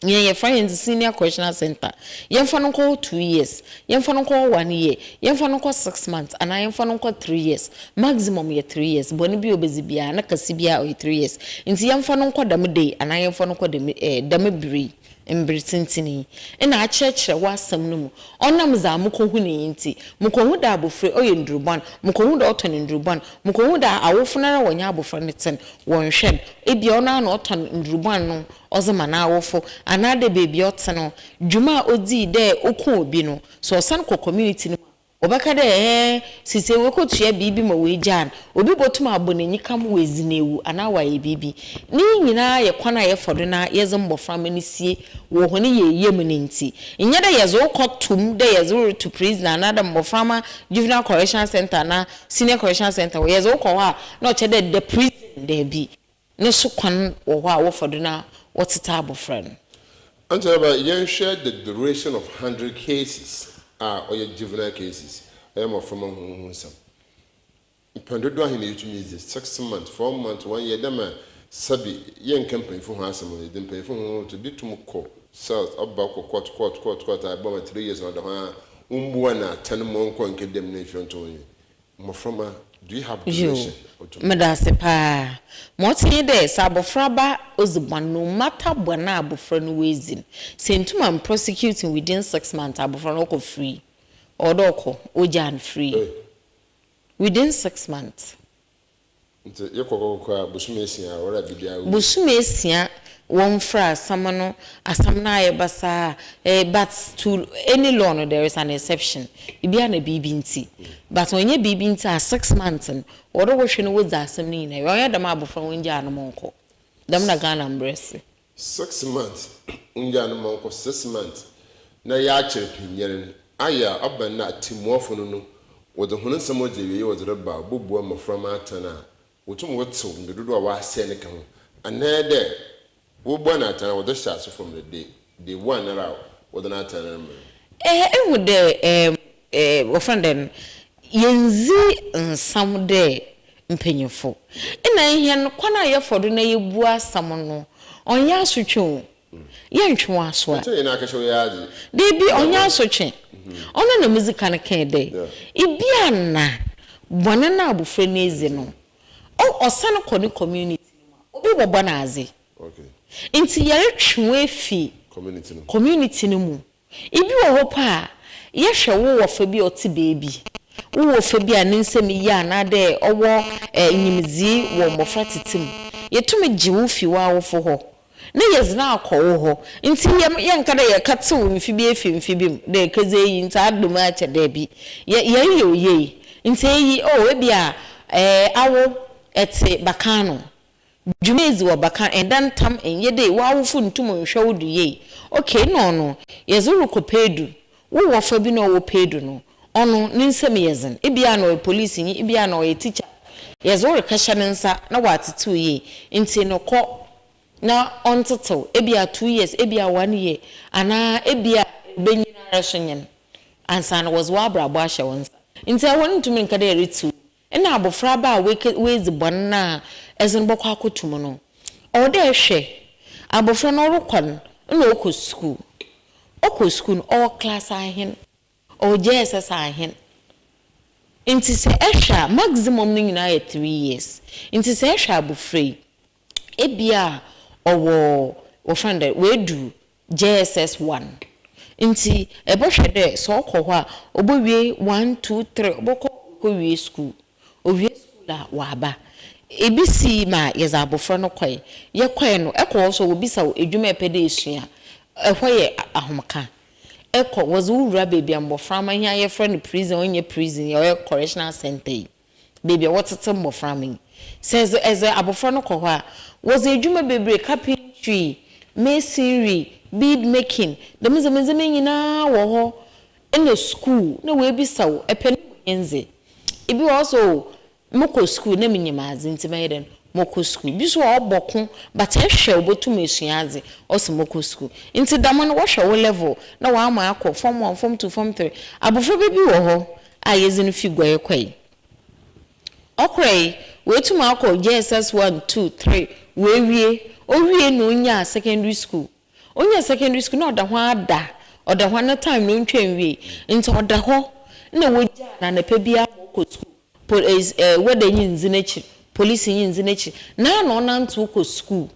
Yɛn yɛfrɛ yɛn senior correctional center. Yɛmfa no nkɔ 2 years, yɛmfa no nkɔ one year, yɛmfa no nkɔ 6 months anaa yɛmfa no nkɔ 3 years. Maximum yɛ 3 years. Bɔnne bi a obɛdzi biara na kɛse biara ɔyɛ 3 years. Nti yɛmfa no nkɔ dɛm day anaa yɛmfa no nkɔ dɛm dɛm bere yi mbere tenten yi ɛna akyerɛkyerɛ w'asɛm no mu. Ɔnam dza mokɔhu ne yi nti, mokɔhu da abɔfra ɔyɛ ndurubɔn, mokɔhu da ɔtɔn ndurubɔn, mokɔhu da awofo no ara wɔnyɛ abɔfra no ten wɔnhwɛ no, ebia ɔno ara na ɔtɔn ndurubɔn no ɔdze ma n'awofo anaa dɛ beebi a ɔte no, dwuma a odzii dɛ oku obi no, sɛ ɔsan kɔ community no mu, wɔbɛka dɛ sisi wɔkɔtua biribi ma wɔagyaa no, obi bɔtum abɔ n'enyi kam wɔ ezi n'ewu anaa wayɛ biribi. Ne nyinaa yɛ kwan a yɛfa do na yɛdze mbɔframma no sie wɔ hɔn yɛyɛ mu no. Nti nyɛ dɛ yɛdze wo kɔ tum dɛ yɛdze wo to prison anaa dɛ mbɔframma juvenile correctional center anaa senior correctional center wɔ yɛdze wo kɔ hɔ a na ɔkyerɛ dɛ the prison. Daabi, ne so kwan wɔ hɔ a wɔfa do na wɔtete abɔfra no. Ankyerɛ yɛnhwɛ the duration of 100 cases a ɔyɛ juvenile cases, ɔyɛ mmɔframma ho nsɛm. Mpɛn dodoɔ ahe na yɛtumi dzi? 6 months, 4 months, one year, dɛm a sɛbi yɛnka mpanyinfo ho asɛm no, yɛde mpanyinfo ho to bi tum kɔ cells, ɔba kɔ court, court, court, court a ɛbɔ ma 3 years na ɔda hɔ a mbua na atɛn mu ɔnkɔ nkɛ dɛm na efi nto yi. Mmɔframma, do you have duration? Meda ase paa. Ma ɔte nye dɛ sɛ abɔfra ba odzi bɔn, no matter bɔn a abɔfra no woedzi no, sɛ ntum am prosecuting within 6 months, abɔfra no ɔkɔ free. Ɔwɔ dɛ ɔkɔ, ogyaa no free within 6 months. Nti yɛkɔ kɔkɔ a bosom 6 a wɔrɛ biribiara wie. Bosom 6 wɔmfrɛ asɛm no, asɛm no ayɛ basaa, but to any law no there is an exception. Ebia na biribi nti, but ɔnyɛ biribi nti a 6 months no wɔde wohwɛ no wodzi asɛm no nyinaa wie. Ɔnyɛ dɛm a, abɔfra wɔngyaa no ma ɔnkɔ. Dɛm na Ghana mbrɛ se. 6 months ngyaa no ma ɔnkɔ, 6 months na yɛakyerɛ panyin no ayɛ a ɔbɛn na atemmuafo no wɔdze hɔn nsɛm ɔdze awie wɔdze reba a wɔbɛbua mmɔframma atan a wɔtum wɔtew mbe dodoɔ a wɔasɛe no ka ho, anaa dɛ wɔbua no atan a wɔdze hyɛ ase from the day one nara a wɔdze no atan no ma. Ehu dɛ wɔfrɛ no dɛ no yɛndzi nsam dɛ mpanyimfo ɛna hɛn kwan a yɛfɔ do na yɛbu asɛm no, ɔnyɛ asotwe o, yɛntwe wɔn aso a. Nkyɛn yɛn akɛhyɛ wɔyɛ adze. Deebi, ɔnyɛ asotwe. Ɔno na medzi kan kae dɛ ibi ana bɔne no a abofra no edzi no, ɔsan kɔ ne community no mu a, obi bɔbɔ no adze. Nti yɛretwe wɔn efi community no. Community no mu. Ibi wɔ hɔ pa a yɛhwɛ wo wɔfa bi a ɔte beebi, wo wɔfa bi a ne nsɛm yie anaadɛ ɔwɔ nyimdzee wɔ mmɔfra tete mu, yɛtumi gye wo fi w'awofo hɔ na yɛdze no akɔ wo hɔ. Nti yɛnka dɛ yɛka tew mfe bi efi mfe bi mu dɛ kedze eyi nti adom akyɛ. Daabi, yɛreyɛ oyie nti eyi o ebi a awo ɛte bakan no dwumadzi wɔ bakan ɛda ntam nyɛ dɛ w'awofo ntum nhwɛ wo do yie. Okay, na ɔno yɛdze rekɔ peedu wo wɔfa bi na ɔwɔ peedu no, ɔno ne nsɛm yɛ dzen, ebia na ɔyɛ polisi nyi, ebia na ɔyɛ teacher, yɛdze wo rekɛhyɛ ne nsa na wɔatetew yie. Nti no kɔ na ɔntetew ebia 2 years, ebia one year, anaa ebia ebenyinara so nyen ansa na wɔdze w'abrabɔ ahyɛ wo nsa. Nti ɛhɔ no ntumi nka dɛ ɛretew. Ɛna abɔfra ba a woedzi bɔn no a ɛdze no bɔkɔ akɔto mu no, ɔwɔ dɛ ɛhwɛ abɔfra no ɔrekɔ no na ɔkɔ sukuu, ɔkɔ sukuu no ɔwɔ class ahen, ɔwɔ JSS ahen. Nti sɛ ɛhwɛ a, maximum no nyinaa yɛ 3 years. Nti sɛ ɛhwɛ abɔfra yi, ebia ɔwɔ wɔfrɛ no dɛ woedu JSS 1, nti ɛbɛhwɛ dɛ sɛ ɔkɔ hɔ a ɔbɛwie one, two, three, ɔbɛkɔ kɔwie school. Owie school a waba, ebi si ma yɛdze abɔfra no kɔe. Yɛkɔe no, ɛkɔ hɔ so wɔbisa wo edwuma a ɛpɛ dɛ esua. Ɛhɔ yɛ ahomka. Ɛkɔ wɔdze wo wura beebi a mbɔframma yi a yɛfrɛ no prison, ɔnyɛ prison, ɔyɛ correctional center yi, beebi a wɔtete mbɔframma yi. Sɛ ɛdze abɔfra no kɔ hɔ a, wɔdze edwuma bebree, carpentry, masonry, bead making, dɛm ndzɛmba ndzɛmba nyinaa wɔ hɔ. Ɛna school na wɔebisa wo ɛpɛ no mu ndze. Ebi wɔ hɔ so mokɔ school na menyim adze nti mɛyɛ dɛn mokɔ school. Bi so wɔ ɔbɔ ko, but ɛhwɛ obotum esua adze, ɔsɛ mokɔ school. Nti dɛm no wɔhwɛ wo level na wɔama akɔ form one, form two, form three. Abɔfra bi wɔ hɔ a yɛdze no fi guare kɔe. Ɔkora yi wetum akɔ JSS 1, 2, 3, weewie. Owie na onyaa secondary school. Onyaa secondary school na ɔda hɔ ada, ɔda hɔ na time na ontwa nwie. Nti ɔda hɔ na wogyaa na anapa biara ma ɔkɔ school. Po wɛda nyi ndzi n'ekyir, polisi nyi ndzi n'ekyir. Na ɔnantew kɔ school.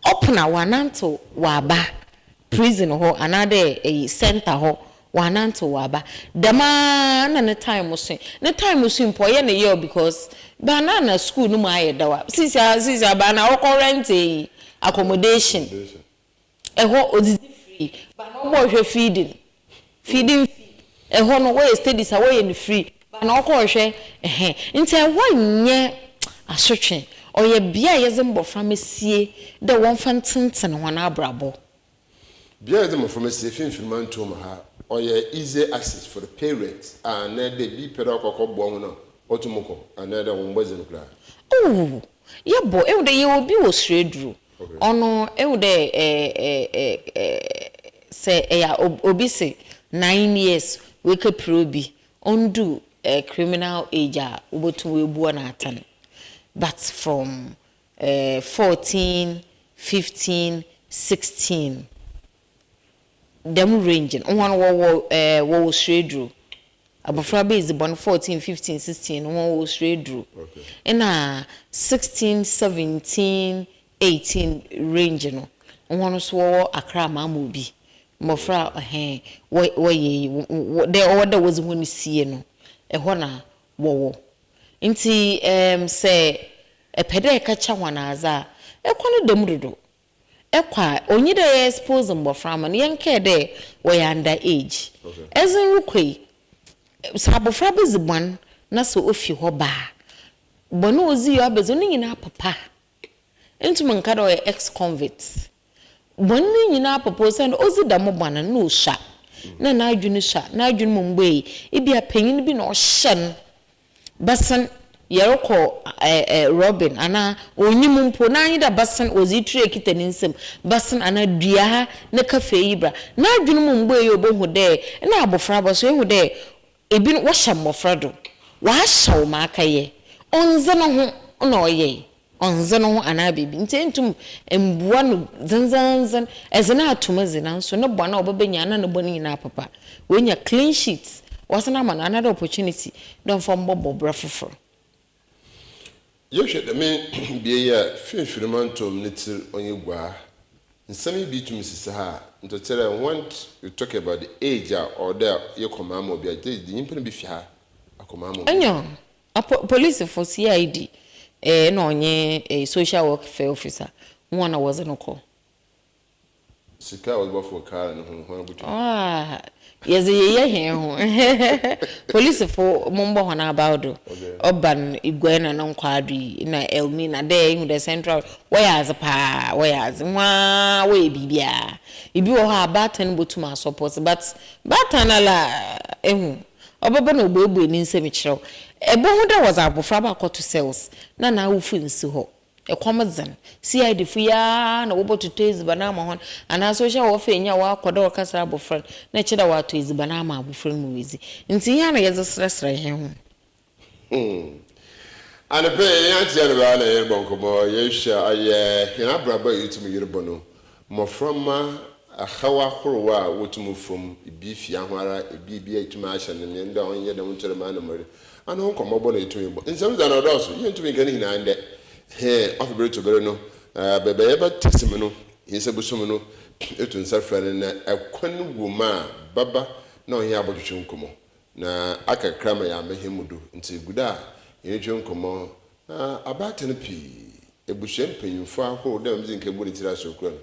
Ɔpona wanantew waba prison hɔ anaadɛ ɛyi center hɔ, wanantew waba. Dɛmaa na ne time so, ne time so mpo ɔyɛ ne yaw because baana na school no mu ayɛ dawa. Sisi a baana ɔkɔ rent yi accommodation. Ɛhɔ odzidzi free. Baana ɔbɔ ɔhwɛ feeding fee. Ɛhɔ no wɔyɛ studies a wɔyɛ no free. Baana ɔkɔ ɔhwɛ ɛhɛn. Nti ɛhɔ nyɛ asotwe. Ɔyɛ bea a yɛdze mbɔframma sie dɛ wɔmfa ntenten hɔn abrabɔ. Bea a yɛdze mmɔframma sie finfin ntom ha, ɔyɛ easy access for the parents a anaa dɛ bi pɛ dɛ ɔkɔkɔ boa ho no ɔtum kɔ, anaa dɛ wɔn bɔ dze no koraa? Oh, yɛbɔ. Ehu dɛ yɛwɔ bi wɔ Sureduru. Ɔno ehu dɛ ɛɛ ɛɛ ɛɛ sɛ ɛyɛ obi se 9 years wekepere obi ɔndu criminal age a wobotum woebua no atan, but from 14, 15, 16, dɛm range no, wɔn wɔwɔ Sureduru. Abɔfra bɛyɛ dzi bɔn 14, 15, 16 no, wɔn wɔ Sureduru. Ɛna 16, 17, 18 range no, wɔn nso wɔwɔ Accra Maamobi. Mmɔfra ɛhɛn wɔyɛ yi dɛ ɔwɔ dɛ wɔdze wɔn sie no, ɛhɔ na wɔwɔ. Nti sɛ Epɛ dɛ ekɛkyɛ hɔn adze a, kwan no da mu dodo. Ekɔ a, onnyi dɛ yɛ expose mboframba no, yɛnnkɛɛ dɛ wɔyɛ under age. Edze rokɔ yi, sɛ abofra bi dzi bɔn na sɛ ofi hɔ ba a, bɔn a odzii a ɔabɛdzi no, ne nyina pepa. Nntum nnka dɛ ɔyɛ ex-convict. Bɔn no nyina pepa osiandɛ odzi dɛm bɔn no, nna osua. Nna n'adwen sua, n'adwen mu mbuei. Ebia panyin bi na ɔhyɛ no Basen yɛrokɔ ɛ Robin anaa onnyim mpo na nye dɛ basen wɔdze itur ekita ne nsamu, basen anaa dua ha ne kafe yi bra. N'adwen mu mbuei a obohu dɛ nna abofra bɔ so ehu dɛ binom wɔhyɛ mbofra do, wɔahyɛ wo ma akɛyɛ, ɔnndze no ho na ɔyɛe. Ɔnndze no ho anaa biribi ntsi enntum mmbua no dzendzenndzen. Edze no ato mu dze, naaso no bɔn a ɔbɛba nyina na no bɔn nyina apepa. Oenya clean sheet, wɔasan ama no another opportunity dɛ ɔmfa mbɔbɔ bra fofor. Yɛhwɛ dɛm bea yi a, finimfin mantɔw ne tsir ɔnye Guaa. Nsɛm yi bi tum sisi ha a, ntsi ɔkyerɛ dɛ when you talk about the age a ɔwɔ dɛ yɛkɔ maama obi a, gyedzi nyimpa no bi fi ha akɔ maama obi. Nyew, Apo polisifo, CID, eh, nna ɔnye eh, social welfare officer, hɔn na wɔdze no kɔ. Sika a wɔdze bɔfow kaar no ho no, hɔn botum. Ah, yɛdze yeyɛ hɛn ho. Polisifo, mombɔ hɔn abaw do. Ɔba no Iguae na no nkwaado yi, nna Elmina, dɛ ihu dɛ Central, wɔyɛ adze paa, wɔyɛ adze. Hɔn ara wɔyɛ biribiara. Bi wɔ hɔ a, abaatan botum asɔpɔtse, but baatan no ara ehu, Ɔbɛba na obuebue ne nsamu kyerɛ wo. Ebohu dɛ wɔdze abofraba akɔto cells na n'awofo nnsi hɔ. Kɔm dze no. CID fo yi ara na wɔbɔtotɔ edziban ama hɔn anaa social welfare nyi a ɔakɔ dɛ ɔrekɛsera abofra no na kyerɛ dɛ ɔatɔ edziban ama abofra no ma oedzi. Ntsi hɛn na yɛdze serɛserɛ hɛnho. Anapa yi, yɛn akyea no baa na yɛrebɔ nkɔmmɔ, yɛhwɛ ɔyɛ hɛn abrabɔ a yetum yerbɔ no, mboframba haw ahorow a wotum fa mu, bi fi ahoara, bi bi a etum ahyɛ no nye ndɛ ɔnnyɛ dɛm ntsi rema no mber, ana ho nkɔmbɔbɔ na yetum bɔ. Nsɛm dze ana ɔdɔɔ so, yenntum nnka ne nyina ndɛ. Hɛn ɔfe ber to ber no, beebi a yɛbɛtse mu no, hɛn nsa bosuo mu no, eto nsa frɛ no na kwan wɔ mu a bɛba na ɔnye hɛn abɔtwetwe nkɔmbɔ. Na aka kakra ma yɛama hɛn mu do, ntsi egu do a yɛrotwe nkɔmbɔ. Na abaatan pii, ebusua mpanyimfo ahorow dɛ ma medzi nkan bɔ ne tsir ase okura no,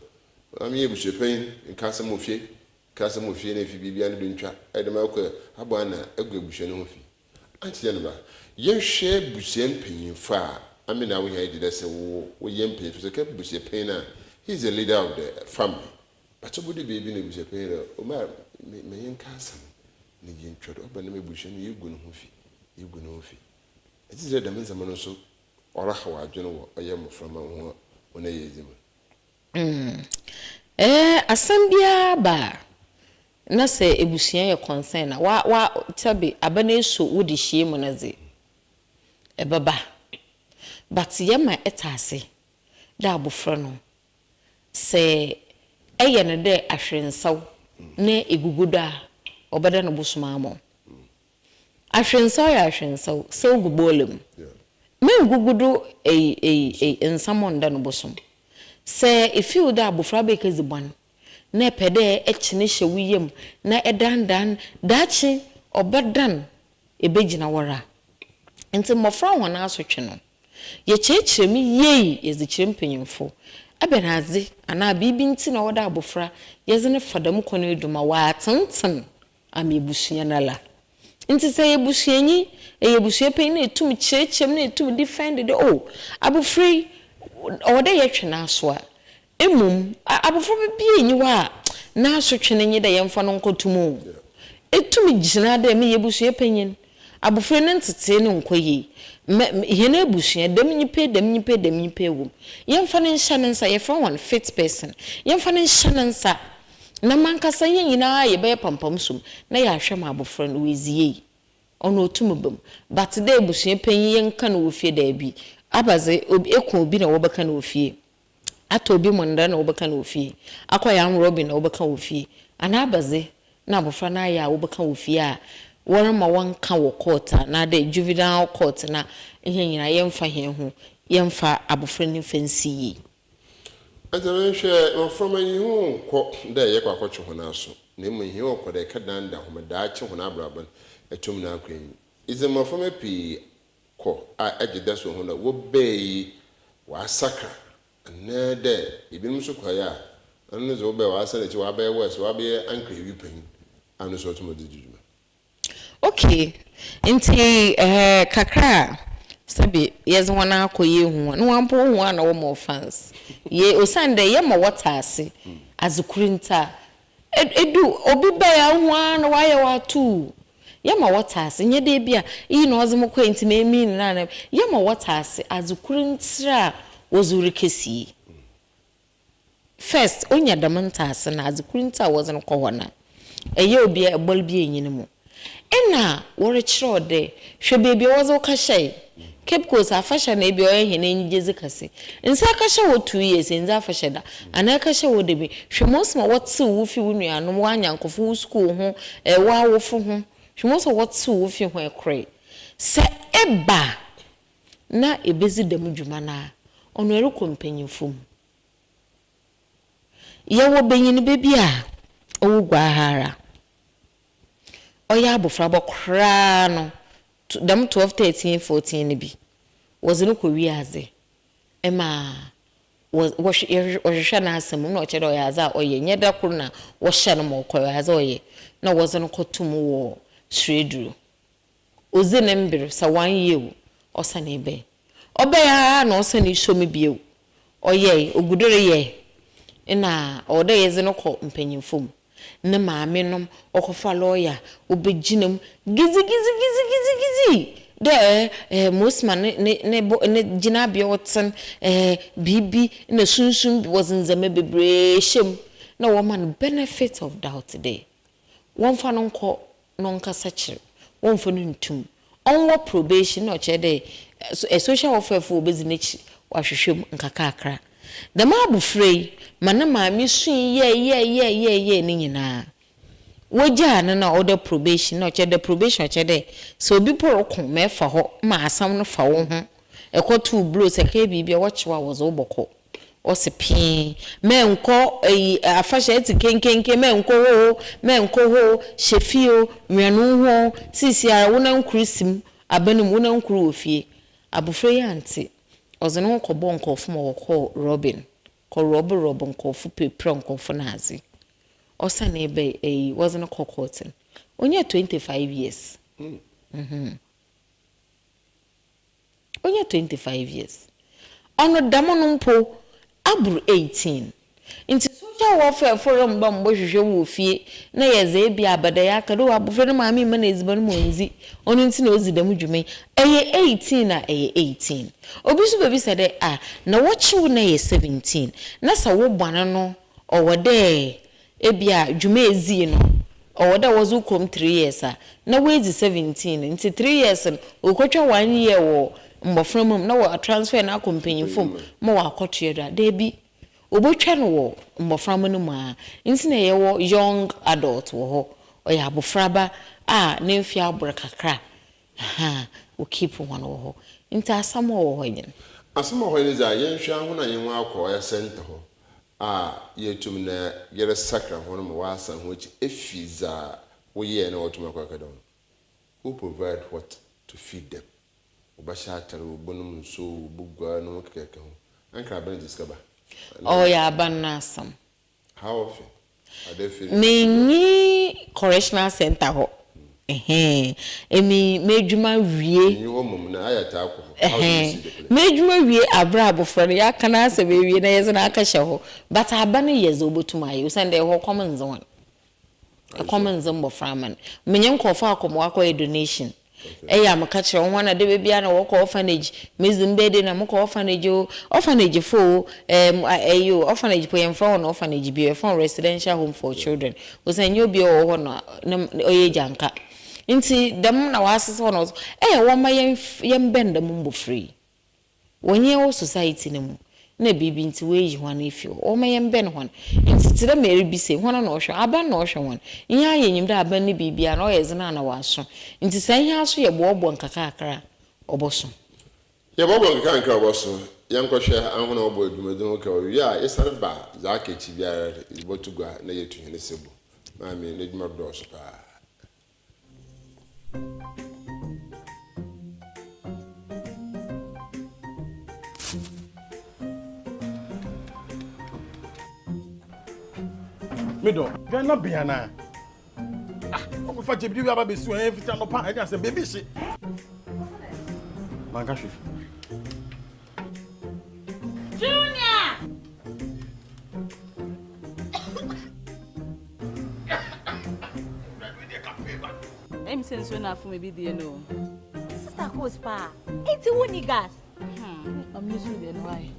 ɔama meyɛ ebusuapanyin, nka asɛm wɔ fie, nka asɛm wɔ fie na efi biribiara no do nntwa, ayɛ dɛm akɔ abɔ ana egu ebusua no ho fi. Ankyɛ no ba, yɛnhwɛ ebusua mpanyimfo a ame na ahohia gye dɛ sɛ wo woyɛ mpanyimfo, sɛ eka ebusuapanyin a, he is the leader of the family. But obodu beebi na ebusuapanyin dɛ, Omar, me ma yɛnka asɛm na yentwa do. Ɔba no ma ebusua no yegu no ho fi, yegu no ho fi. Edze dɛ dɛm ndzɛmba no so ɔrehaw adwen wɔ ɔyɛ mboframba ho hɔn ayɛdze mu. Eh, asɛm biara ba a, na sɛ ebusua yɛ concern a, wa wa sɛbe aba no esuo wo dehyeɛ mu no dze, ɛbɛba. But yɛma ɛtse ase dɛ abofra no, Sɛ eyɛ no dɛ ahwerensaw na egugu do a, ɔbɛda no bosom ama wo. Ahwerensaw yɛ ahwerensaw, sɛ ogu bɔɔla mu. Menngugu do ei ei ei nsa ma ɔnnda no bosom. Sɛ ifeel dɛ abofra bi ekedzi bɔn na epɛ dɛ ekye no hyɛ wo yamu na edandan no, daakye ɔbɛdan ebegyina woara. Ntsi mbofra hɔn asotwe no, Yɛkyerɛkyerɛ mu yie yɛdze kyerɛ mpanyimfo. Ebɛnadze anaa biribi ntsi na ɔwɔ dɛ abofra yɛdze no fa dɛm kwan yi do ma ɔaatsentsen ama ebusua no ara? Ntsi sɛ eyɛ ebusuanyi, eyɛ ebusuapanyin na etum kyerɛkyerɛ mu na etum defend dɛ oh, abofra yi ɔwɔ dɛ yɛtwe n'aso a, Mbom, abofraba biara nnyi hɔ a n'asotwe no nye dɛ yɛmfa no nkɔto mu o. Etum gyina dɛ meyɛ ebusua panyin, abofra yi ne ntsetsee no nnkɔ yie, mɛ hɛn ebusua, dɛm nyimpa yi, dɛm nyimpa yi, dɛm nyimpa yi wɔ mu. Yɛmfa no nhyɛ ne nsa, yɛfrɛ hɔn fit person, yɛmfa no nhyɛ ne nsa na mankasa hɛn nyina yɛbɛyɛ pampam som na yɛahwɛ ma abofra no oedzi yie. Ɔno otum ba mu. But dɛ ebusua panyin yɛnka no wɔ fie, daabi. Aba dze, obi eko obi na wɔbɛka no wɔ fie. Atɔ obi mu ndɛ na wobɛka no wɔ fie, akɔ yam Robin na wobɛka wɔ fie, anaa abɛdze na abofra no ayɛ a wobɛka wɔ fie a wɔrema wɔnka wɔ court anaadɛ juvenile court na hɛn nyina yɛmfa hɛn ho yɛmfa abofra no mfa nsi yie. Ntsi mehwɛ mboframba yi hɔn nnkɔ dɛ yɛkɔ akɔtwe hɔn aso, na mbom hɛn kɔ dɛ yɛkɛdandan hɔn daakye hɔn abrabɔ no etum no akɔ enyim. Edze mboframba pii kɔ a egye da so hu dɛ wɔbaa yi. Ɔasakra anaadɛ binom so kɔe a, ɔno no dze wobɛyɛ ɔasan n'ekyir ɔabɛyɛ worse, ɔabɛyɛ ankrɛwi panyin a no so ɔtum ɔdze dzi dwuma. Okay, ntsi eh kakra a sɛbe yɛdze hɔn akɔ yeehu hɔn, hɔn mpo wohu a na wɔma wo fans yie osiandɛ yɛma wɔtse ase adze kor ntsi a, edu obi bae a wohu ara na ɔayɛ wo atuu, yɛma wɔtse ase nnyɛ dɛ bi a iyi na ɔdze mo kɔe ntsi meemii no anaa yɛma wɔtse ase adze kor ntsi a wɔdze wo rikesie. First, onya dɛm ntsease no, adze kor ntsi a wɔdze no kɔ hɔ no, ɛyɛ obi a bɔr bi nnyi no mu. Nna wɔrekyerɛ wo dɛ, hwɛ beebi a wɔdze wo kɛhyɛe. Cape Coast afahyɛ na ebia ɔyɛ hɛn enyigyedze kɛse. Nsa akɛhyɛ hɔ 2 years, enndzi afahyɛ da, anaa ekɛhyɛ hɔ dabi. Hwɛ ma osi ma wɔtsew wo fi wo nuanom, w'anyɛnkofo, wo skuul ho, w'awofo ho. Hwɛ ma osi ma wɔtsew wo fi ho koree. Sɛ eba na ebedzi dɛm dwuma no a, ɔno erokɔ mpanyimfo mu. Yɛwɔ banyinba bi a ɔwɔ gua ha ara, ɔyɛ abofraba koraa no, dɛm 12, 13, 14 no bi, wɔdze no kɔ wiadze ma wɔhwehwɛ n'asɛm mu, nna ɔkyerɛ dɛ ɔyɛ adze a ɔyɛ, nnyɛ da kor na wɔhyɛɛ no ma ɔkɔe, ɔyɛ adze a ɔyɛ, na wɔdze no kɔto mu wɔ Swedru. Odzi ne mber, sɛ ɔannyɛ o, ɔsan ebɛn. Ɔbɛyɛ ara na ɔsan esuo mu bio. Ɔyɛe, ogu do reyɛ. Nna ɔwɔ dɛ yɛdze no kɔ mpanyimfo mu. Ne maame nom, ɔkɔfa lɔya, obegyina mu gidzigidzigidzigidzigidzi dɛ eh, Mosman ne ne ne bo ne gyinabea ɔtsen, eh, biribi na sunsum bi, wɔdze ndzɛmba beberee hyɛ mu na wɔma no benefit of doubt dɛ wɔmfa no nkɔ no nkasa kyerɛ, wɔmmfa no nnto mu, ɔnwɔ probation nna ɔkyerɛ dɛ social welfare fo wobedzi n'ekyir wɔahwehwɛ mu nkakrankra. Dɛm abofra yi ma ne maame sui yɛɛyɛɛyɛɛyɛɛ ne nyina. Wogyaa no na ɔda probation nna ɔkyerɛ dɛ probation ɔkyerɛ dɛ sɛ obi mpo roko ma efa hɔ ma asɛm no fa woho, ekɔtow blow sɛ ekɛyɛ biribi a wɔkye wo a wɔdze wo bɔkɔ. Ɔse pee, mɛnkɔ ayi afahyɛ ɛte kenkenken, mɛnkɔ hɔ o, mɛnkɔ hɔ o, hyɛ fie o, wɛn wo ho o, seesei ara wo nan koro sim aba no mu, wo nan koro wɔ fie. Abofra yi ante, ɔdze ne ho kɔbɔɔ nkorɔfo ma wɔkɔɔ robbing, kɔ rɔbo rɔbo nkorɔfo pirapira nkorɔfo na adze. Ɔsanee bae ayi, wɔdze no kɔɔ court no, onyaa 25 years. Mhm. Onya 25 years. Ɔno dɛm no mpo abor 18. Ntsi social welfare fo remmba mmbɔhwehwɛ wo wɔ fie na yɛdze ebia abada yi aka dɛ oh abofra no maame mma no edziban ma onndzi, ɔno ntsi na odzi dɛm dwuma yi. Ɛyɛ 18 a, ɛyɛ 18. Obi so bebisa dɛ ah na wɔkye wo na eyɛ 17 na sɛ wo bɔn no ɔwɔ dɛ Ebia dwuma a edzii no, ɔwɔ dɛ wɔdze wo kɔ mu three years a, na woedzi 17 ntsi three years no, orukotwa one year wɔ mboframba mu na wɔatransfer no akɔ mpanyimfo mu ma ɔakɔtoa do a, dabi, wobotwa no wɔ mboframba no mu ara. Ntsi na yɛwɔ young adult wɔ hɔ, ɔyɛ abofraba a ne mfe abor kakra, aha, wo keep hɔn wɔ hɔ. Ntsi asɛm a ɔwɔ hɔ nye no. Asɛm a ɔwɔ hɔ nye dza yɛnhwɛ ahɔn a hɛnho akɔ ɔyɛ centre hɔ a yeetum na yɛresakra hɔn ma wɔaasan hɔn ekyir efi dza woyɛe na wɔtum akɔ akɛda ho no, who provide what to feed them? Wɔbɛhyɛ atar, wobonom nsu, woboguar no ho kɛkɛkɛ ho. Anka aban dze sika ba? Ɔyɛ aban n'asɛm. How often are they feeding? Minnyi correctional centre hɔ. Ɛhɛn, emi m'edwuma wie. Nnyi hɔ mbom na ayɛ taa kɔ hɔ. How do you see the place? M'edwuma wie aber a abofra no yɛaka n'asɛm ewie na yɛdze no akɛhyɛ hɔ. But aba no yɛ dza obotum ayɛ osiandɛ hɔ kɔm nndze hɔn. Kɔm nndze mboframba no. Menye nkorɔfo akɔ ma wɔakɔyɛ donation. Eyɛ a meka kyerɛ hɔn na dɛ biara na wɔkɔ orphanage, medzi me birthday na mokɔ orphanage o, orphanage fo o, ɛɛm ɛyi o, orphanage po yɛmmfrɛ hɔn orphanage bio, yɛfrɛ hɔn residential home for children, osiandɛ nnyɛ obiara a ɔwɔ hɔ na ne ɔyɛ egyanka. Ntsi dɛm na wɔasesa hɔn, eyɛ wɔmma yɛmbɛn dɛm mbofra yi. Wɔnnyɛ wɔ society no mu na biribi ntsi woeyi hɔn efi hɔ. Wɔma yɛmbɛn hɔn. Ntsi tse dɛ ma eribisa yi, hɔn na ɔhwɛ hɔn? Aban na ɔhwɛ hɔn. Hɛn ara yenyim dɛ aban ne biribiara no ɔyɛ dzen ana ɔaso. Ntsi sɛ hɛn so yɛboaboa nkakrankra a, ɔbɔso. Yɛboaboa nkakrankra a ɔbɔso. Yɛnkɔhwɛ ahɔn a wɔbɔ dwumadzi ho ka. Owie a, yɛsan ba a, dza aka ekyir biara yɛbɔto gua na yeetu hɛn sebo. Maame, n'edwuma dɔɔ so paa. Me dɔ, dwan na bea na. Ah, ɔkɔfa gye biribi aba bɛsi wɔn fiti anɔpa ɛde asɛ beebi hye. Manka hwee. Junior! Ɛmi sɛ nsuo na afom ebi die no. Sister Kos paa, enti wo ni gas? Ɔmo nso deɛ no why?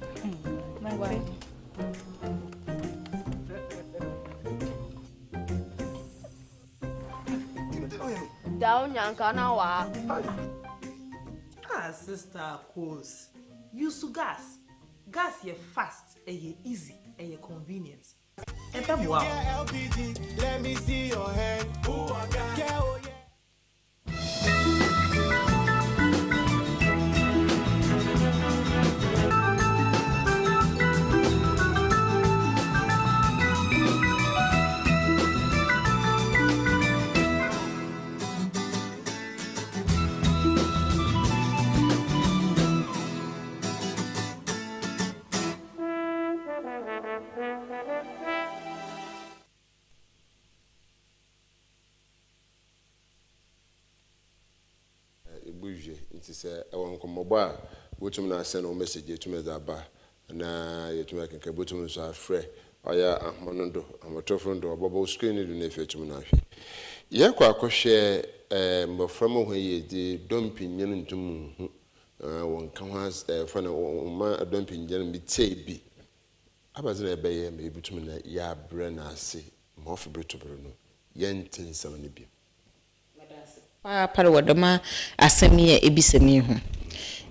Why? Down nyanka na wa. Ah, sister Kos. Use gas. Gas yɛ fast, ɛyɛ easy, ɛyɛ convenient. Ɛbɛboa wo. LPG, let me see your hand. Yeah, oh yeah. Ebu hwɛ nti sɛ ɛwɔ nkɔmmɔbɔ a wotumi na asɛn wo message yɛtumi dze aba na yɛtumi akenka. Wotumi nso afrɛ ɔyɛ ahoma no do, ahomatɔfo no do, ɔbɛbɔ screen no do na efi etumi na ahwɛ. Yɛkɔ akɔhwɛ mmɔfra mu hɔ yie de dɔmpinyin ntum nhu wɔn ka ho as fa na wɔn ma dɔmpinyin bi tee bi abadze na ɛbɛyɛ ma ebitumi na yɛabrɛ n'ase ma ɔfi bere to bere no yɛnte nsɛm no bi. Paapaa wɔ dɛm asɛm yi a ebisa mi ho,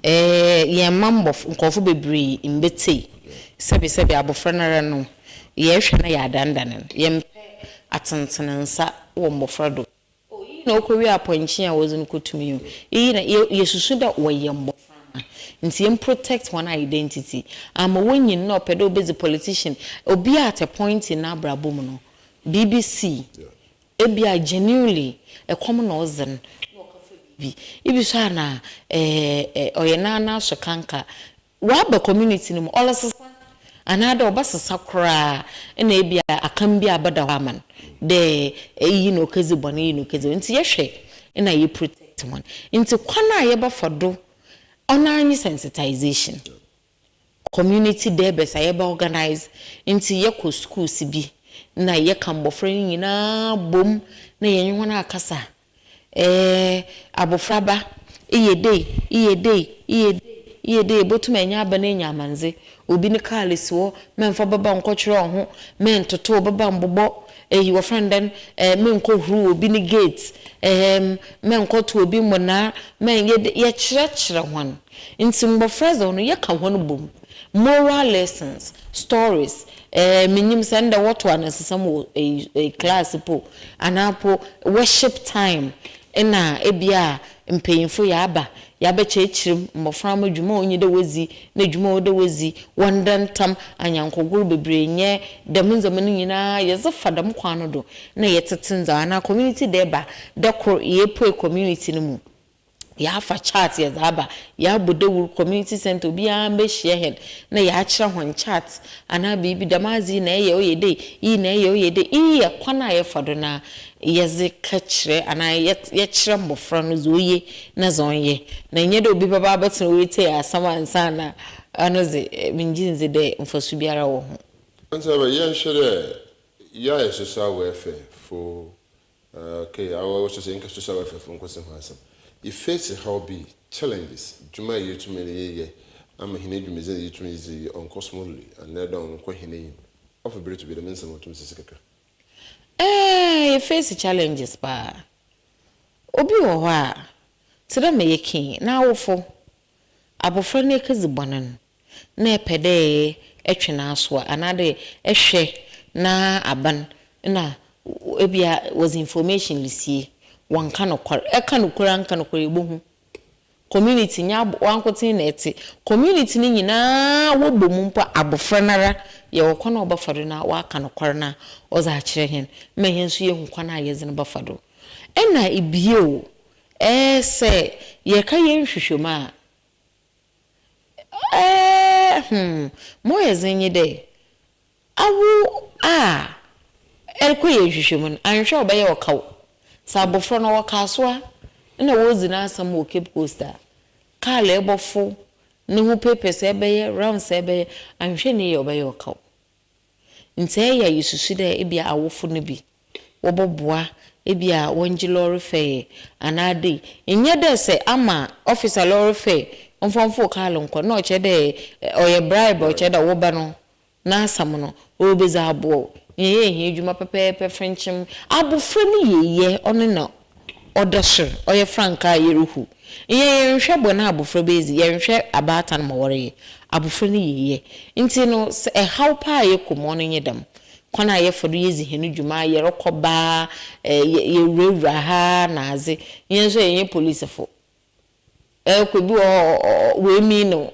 yɛn mma mbɔfo nkɔɔfo bebree mbɛtei sɛbi sɛbi abɔfra no ara no yɛhwɛ na yɛadandane no, yɛmpɛ atentene nsa wɔ mbɔfra do. Iyi na ɔkɔwie apɔnkye a wɔdze no kɔtumi o, iyi na yɛsusu dɛ wɔyɛ mbɔfra nti yɛn protect wɔn identity ama wɔnyin na ɔpɛ dɛ ɔbɛdzi politician. Obi at a point in n'abrabɔ mu no BBC ebia genuinely ɛkɔm na ɔdze no na ɔkafa biribi ebi so ana ɛɛ ɔyɛ nana so kanka waba community no mu, ɔresesa anaadɛ ɔbɛsesa koraa, ɛna ebia akam bi abɛda hɔ ama no dɛ eyi na ɔkɛdzi bɔne, yi na ɔkɛdzi. Nti yɛhwɛ ɛna yɛ protect wɔn. Nti kwan a yɛbɛfa do ɔno ara nye sensitization, community durbars a yɛbɛ organize. Nti yɛkɔ schools bi na yɛka mbɔfra no nyinaa bom na yɛnye wɔn akasa, abɔfraba iyɛ dei, iyɛ dei, iyɛ dei, iyɛ dei, ebotum ɛnyɛ aba na enya amandze. Obi ne kaal si hɔ, mɛmfa bɛba nkɔtwerɛ wo ho, mɛntoto bɛba mbobɔ eyi wɔfrɛ no dɛn, mɛnkɔhuru obi ne gate, mɛnkɔto obi mmɔnaa, mɛn yɛkyerɛkyerɛ hɔn. Nti mbɔfra dze ɔno yɛka hɔn bom, moral lessons, stories, menyim sɛ ndɛ wɔto anansesɛm wɔ eyi class po anaa po worship time, ɛna ebia mpanyinfo yɛaba yɛabɛkyerɛkyerɛ mu mbɔfra mo dwuma a onyi dɛ wodzi na dwuma a ɔwɔ dɛ wodzi, wɔnda ntam anyankogor bebree nyɛ dɛm ndzɛmba no nyinaa. Yɛdze fa dɛm kwan no do na yɛtete ndza anaa community durbar dɛ kor yɛpue community no mu, yɛafa chart yɛdze aba, yɛabɔ dawur community center, obiara mbɛhyia hɛn na yɛakyerɛ hɔn chart anaa biribi dɛm adze yi na ɛyɛ ɔyɛ dɛ iyi na ɛyɛ ɔyɛ dɛ iyi. Yɛ kwan a yɛfa do na yɛdze ka kyerɛ anaa yɛkyerɛ mbɔfra no dza oye na dza ɔnyɛ, na nyɛ dɛ obi bɛba abɛtena oretsie asɛm ansa na ɔno dze mengye ndzi dɛ mfaso biara wɔ ho. Nti bɛ yɛnhwɛ dɛ yɛayɛ social welfare fo, okay, awɔ sɛ nka social welfare fo nkɔsi ho asɛm. Yɛface how bi challenges dwuma a yɛtumi ne yɛyɛ ama hene dwumadzi na yɛtumi dzi ɔnkɔ smoothly anaa dɛ ɔnkɔ hene yim ɔfa bere to bi dɛm nsɛm ɔtumi sisi kakra. Yɛface challenges paa. Obi wɔ hɔ a te dɛ meyɛ kii na awofo abɔfra no ekedzi bɔne no na ɛpɛ dɛ ɛtwe n'asoa anaadɛ ɛhwɛ na aban na ebia wɔdze information resie, wɔnka nokwar, ɛka nokwar anka nokwar, yɛbɛhu community nyɛ wankoten na ɛte community no nyinaa wɔbɔ mu mpo. Abɔfra nara yɛwɔ kwan a ɔbɛfa do na waka nokwar na ɔdze akyerɛ hɛn ma hɛn nso yɛhu kwan a yɛdze no bɛfa do. Ɛna ebio sɛ yɛka yɛn nhwehwɛmu a ma ɔyɛ dzen nye dɛ awo a Erokɔyɛ nhwehwɛmu no, annhwɛ a ɔbɛyɛ ɔkaw. Sɛ abofra no ɔwɔ Kasoa na woridzi n'asɛm wɔ Cape Coast a, kaar a ebɔfow, no ho papers a ebɛyɛ, rounds a ebɛyɛ, annhwɛ no yie a ɔbɛyɛ ɔkaw. Ntsi ɛyɛ a yesusu dɛ ebia awofo no bi wɔbɔboa, ebia wɔngye lɔre fare anaa dei. Nnyɛ dɛ sɛ ama officer lɔre fare ɔmfa mfow kaar nkɔ no nna ɔkyerɛ dɛ ɔyɛ bribe a ɔkyerɛ dɛ wo ba no n'asɛm no oribedzi aboa wo. Nnyɛ yɛ hɛn edwuma pɛpɛɛpɛ frenkyem. Abofra no yieyɛ ɔno na ɔda sor, ɔyɛ frankaa a yeruhuw. Nnyɛ yɛnnhwɛ bɔn a abofra bedzi, yɛnnhwɛ abaatan ma wɔreyɛ. Abofra no yieyɛ ntsi no, sɛ haw paa a yɛkɔ mu ɔno nye dɛm. Kwan a yɛfa do yedzi hɛn dwuma, yɛrokɔ ba, yɛwurawura ha na adze. Hɛn so yɛnnyɛ polisifo. Ɛkɔ bi wɔ hɔ a woemii no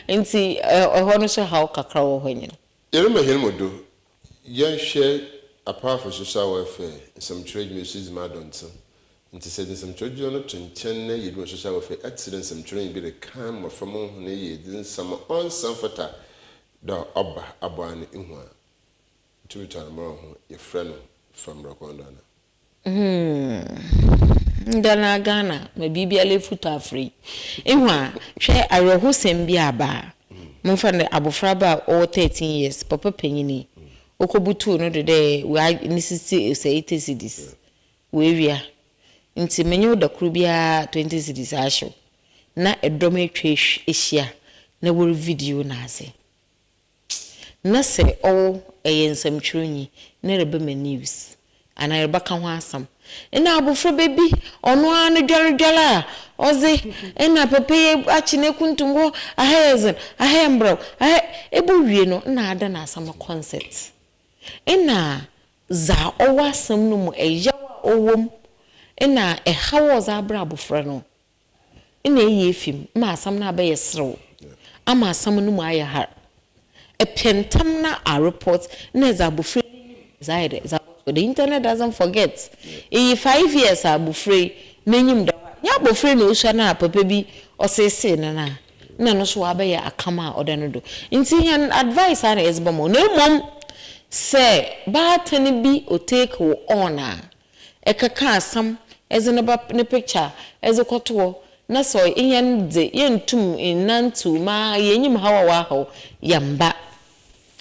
ntsi hɔ no so haw kakra wɔ hɔ nye no. Yɛrema hɛn mu do, yɛnhwɛ apart from social welfare, nsɛmtwerɛ edwuma so dzi ma adɔntsen. Ntsi sɛ edze nsɛmtwerɛ edwuma no to nkyɛn na eyɛ edwuma wɔ social welfare, etse dɛ nsɛmtwerɛnyi bi reka mbofra mo hɔn eyiedzi nsɛm a ɔnnsɛ mmfata dɛ ɔba aboa ano ihu a, itum tu anamɔn ho yɛfrɛ no fa mbra kwan do ana? Hmm ndɛ no ara Ghana ma biribiara efutu afora yi. Ehu a, hwɛ awerɛhosɛm bi aba a, momfa no dɛ abofraba a ɔwɔ 13 years, papa panyin yi, okobutuw no do dɛ ɔa ne sisi sɛ 80 cedis, oewia. Ntsi menye wo da kor biara 20 cedis ahyew. Na dɔm etwa ehyia na worivideo n'adze. Na sɛ ɔwo eyɛ nsɛmtwerɛnyi na erebɛma news anaa erebɛka ho asɛm nna abofraba bi ɔno ara no dwardwar a ɔdze nna papa yi akye no ekuntum hɔ, aha yɛ dzen, aha yɛ mberɛw, aha ebowie no nna adan asɛm no concept. Nna dza ɔwɔ asɛm no mu, yaw a ɔwɔ mu nna haw a ɔdze abrɛ abofra no nna eyi efi mu ma asɛm no abɛyɛ serew ama asɛm no mu ayɛ har. Epɛ ntsɛm na areport na edze abofra yi n'enyim dze ayɛ dɛ dze abɔto. The internet doesn't forget. Iyi 5 years a abofra yi n'enyim da hɔ a, nnyɛ abofra yi na osua no a papa bi ɔseesee no no a, nna no so ɔabɛyɛ akam a ɔda no do. Ntsi hɛn advice ara na yɛdze bɛma wo. Na mbom sɛ baatan bi otake wo on a, Ekɛkã asɛm dze ne ba ne picture dze kɔto hɔ na sɛ hɛn dze yenntum nnantsew mu ara yennyim haw a ɔahaw yɛmmba.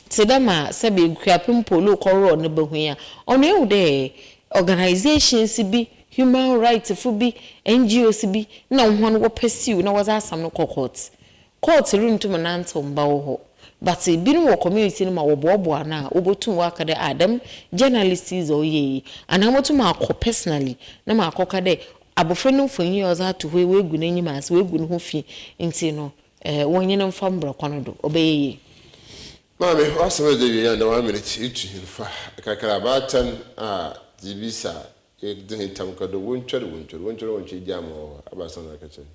Tse dɛ ma sɛbe Ekuapem Polo kɔworɔɔ ne ba ho yi a, ɔno ehu dɛ organisations bi, human rights fo bi, NGOs bi na hɔn wɔ pursue na wɔdze asɛm no kɔ court. Court runntum nnantsew mmba wo hɔ but binom wɔ community no mu a wɔboaboa ano a wobotum wɔaka dɛ ah dɛm journalist yi dza ɔyɛe yi anaa motum akɔ personally na makɔka dɛ abofra no mfonyin a ɔdze ato hɔ yi oegu n'enyim ase, oegu no ho fi ntsi no eh wɔnye no mfa mbra kwan do, ɔbɛyɛ yie. Maame, w'asɛm a edze ewie yi a ndɛ one minute etu hɛn fa kakra abaatan a dze bisa edze hɛn tam ka do wontwɛr wontwɛr wontwɛr wontwɛr gyaa ma wɔ hɔ abaasa na aka kyerɛ.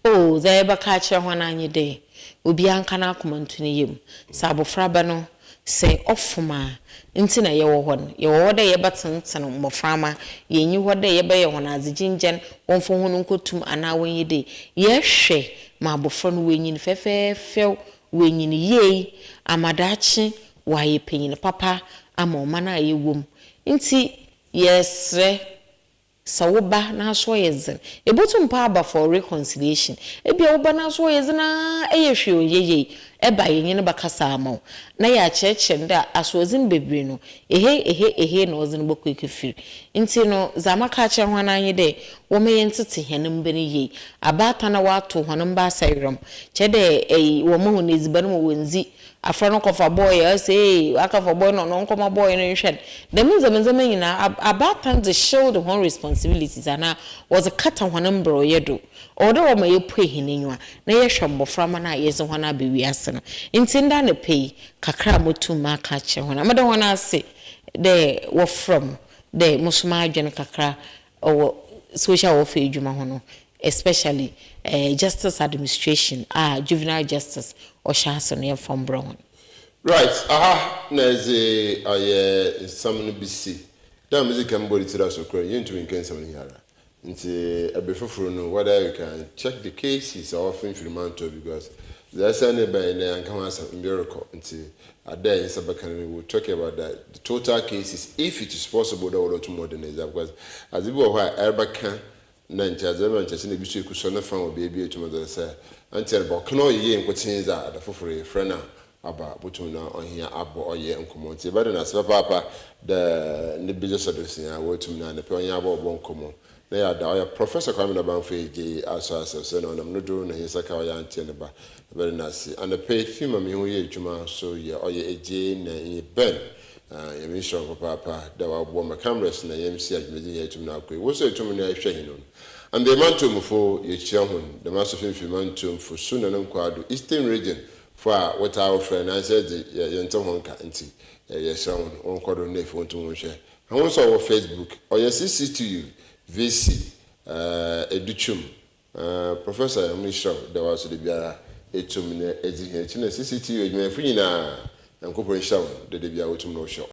O, dza yɛbɛka akyerɛ hɔn ara nye dɛ, obiara nka n'akoma nto ne yamu. Sɛ abofraba no, sɛ ɔfom a, ntsi na yɛwɔ hɔ no. Yɛwɔ hɔ dɛ yɛbɛtsentsen mboframba, yennyi hɔ dɛ yɛbɛyɛ hɔn adze gyangyan, wɔmfa hɔn nkɔto mu anaa wɔnyɛ dei. Yɛhwɛ ma abofra no oenyin fɛfɛɛfɛw, oenyin yie ama daakye ɔayɛ panyin papa ama ɔman a yɛwɔ mu. Ntsi yɛserɛ Sɛ wo ba n'aso yɛ dzen, ebotum mpo aba for reconciliation. Ebia wo ba n'aso yɛ dzen ara eyɛ hwee ɔnnyɛ yie, ɛba a yɛnye no bɛkasa ama wo na yɛakyerɛkyerɛ no dɛ asoɔdzen beberee no, ehei ehei ehei na ɔdze no bɔkɔ ekefir. Ntsi no, dza maka akyerɛ hɔn ara nye dɛ wɔmma yɛntsetse hɛn mba no yie. Abaatan a wɔatow hɔn mba asayerɛm, kyerɛ dɛ ɛy wɔmma hɔn edziban ma wonndzi, Afra no kɔfa bɔɔy a ɔse ee ɔakɔfa bɔɔy no ɔno ɔnkɔma bɔɔy no nhwɛ no. Dɛm ndzɛmba ndzɛmba nyina abaatan dze shield hɔn responsibilities anaa wɔdze kata hɔn mberɛwyɛ do. Ɔwɔ dɛ wɔma yepue hɛn enyiwa na yɛhwɛ mboframba no a yɛdze hɔn aba wiase no. Ntsi ndɛ anapa yi, kakra a motum maka akyerɛ hɔn, meda hɔn ase dɛ wɔfrɛ mo dɛ mo so m'adwen kakra wɔ social welfare edwuma ho no, especially justice administration a juvenile justice ɔhyɛ ase no yɛmfa mbrɛ hɔn. Right, aha na edze ayɛ nsɛm no bi si. Dɛ a medzi kan bɔɔ ne tsir aso koraa no, yenntum nnkã nsɛm no nyinara. Ntsi ber fofor no, whether you can check the cases a ɔwɔ Finfir Mantɔw because. Dza ɛsɛn ne bɛn na yɛnka ho asɛm mbi rekɔ, nti ada a yɛnsa bɛka no, we will talk about that, the total cases, if it is possible dɛ wɔde ɔtum wɔde ne dza, because adze bi wɔ hɔ a ɛrebɛka na nkyɛn adze bɛma nkyɛn sɛ na ebi so ekusɔ ne fa wɔ beebi etum dze sɛ nkyɛn bɔ ɔka na ɔyɛ yie nkotsee dza ada foforɔ yɛfrɛ no a aba botum na ɔhia abɔ ɔyɛ nkɔmmɔ. Nti yɛbɛda no ase papaapa dɛ ne bi sɔ do sia wɔtum na ne pɛ ɔnyɛ abɔ ɔbɔ nkɔmmɔ na yɛada ɔyɛ Professor Kwame Nabamfo Egye asɔ asɛ sɛ na ɔnam no do na yɛnsa ka ɔyɛ anteɛ ne ba. Yɛbɛda no ase anɔpɛ fi ma mehu yɛ adwuma so yɛ ɔyɛ Egye na ɛyɛ Ben yɛme nhyira wo papaapa dɛ waboa ma cameras na yɛmsi adwumadzi yɛ atum no akɔ yi wo so ɛtum no ɛhwɛ hin no. Ande mantomfo, yɛkyia hon dɛm aso fimfim mantomfo so na no nkwaado Eastern Region fo a wotaa wofrɛ nansɛ dze yɛnte ho nka, nti yɛhyɛ hon wɔnkɔ do na efi wɔntum nhwɛ ho nso ɔwɔ Facebook, ɔyɛ CCTU VC Edutwum. Professor, yɛn nhyira wo dɛ waso de biara etum na edzi hɛn akyi na CCTV adwumayɛfo nyinaa, Nyankopɔn nhyira wo dɛ de biara wotum na wohwɛ.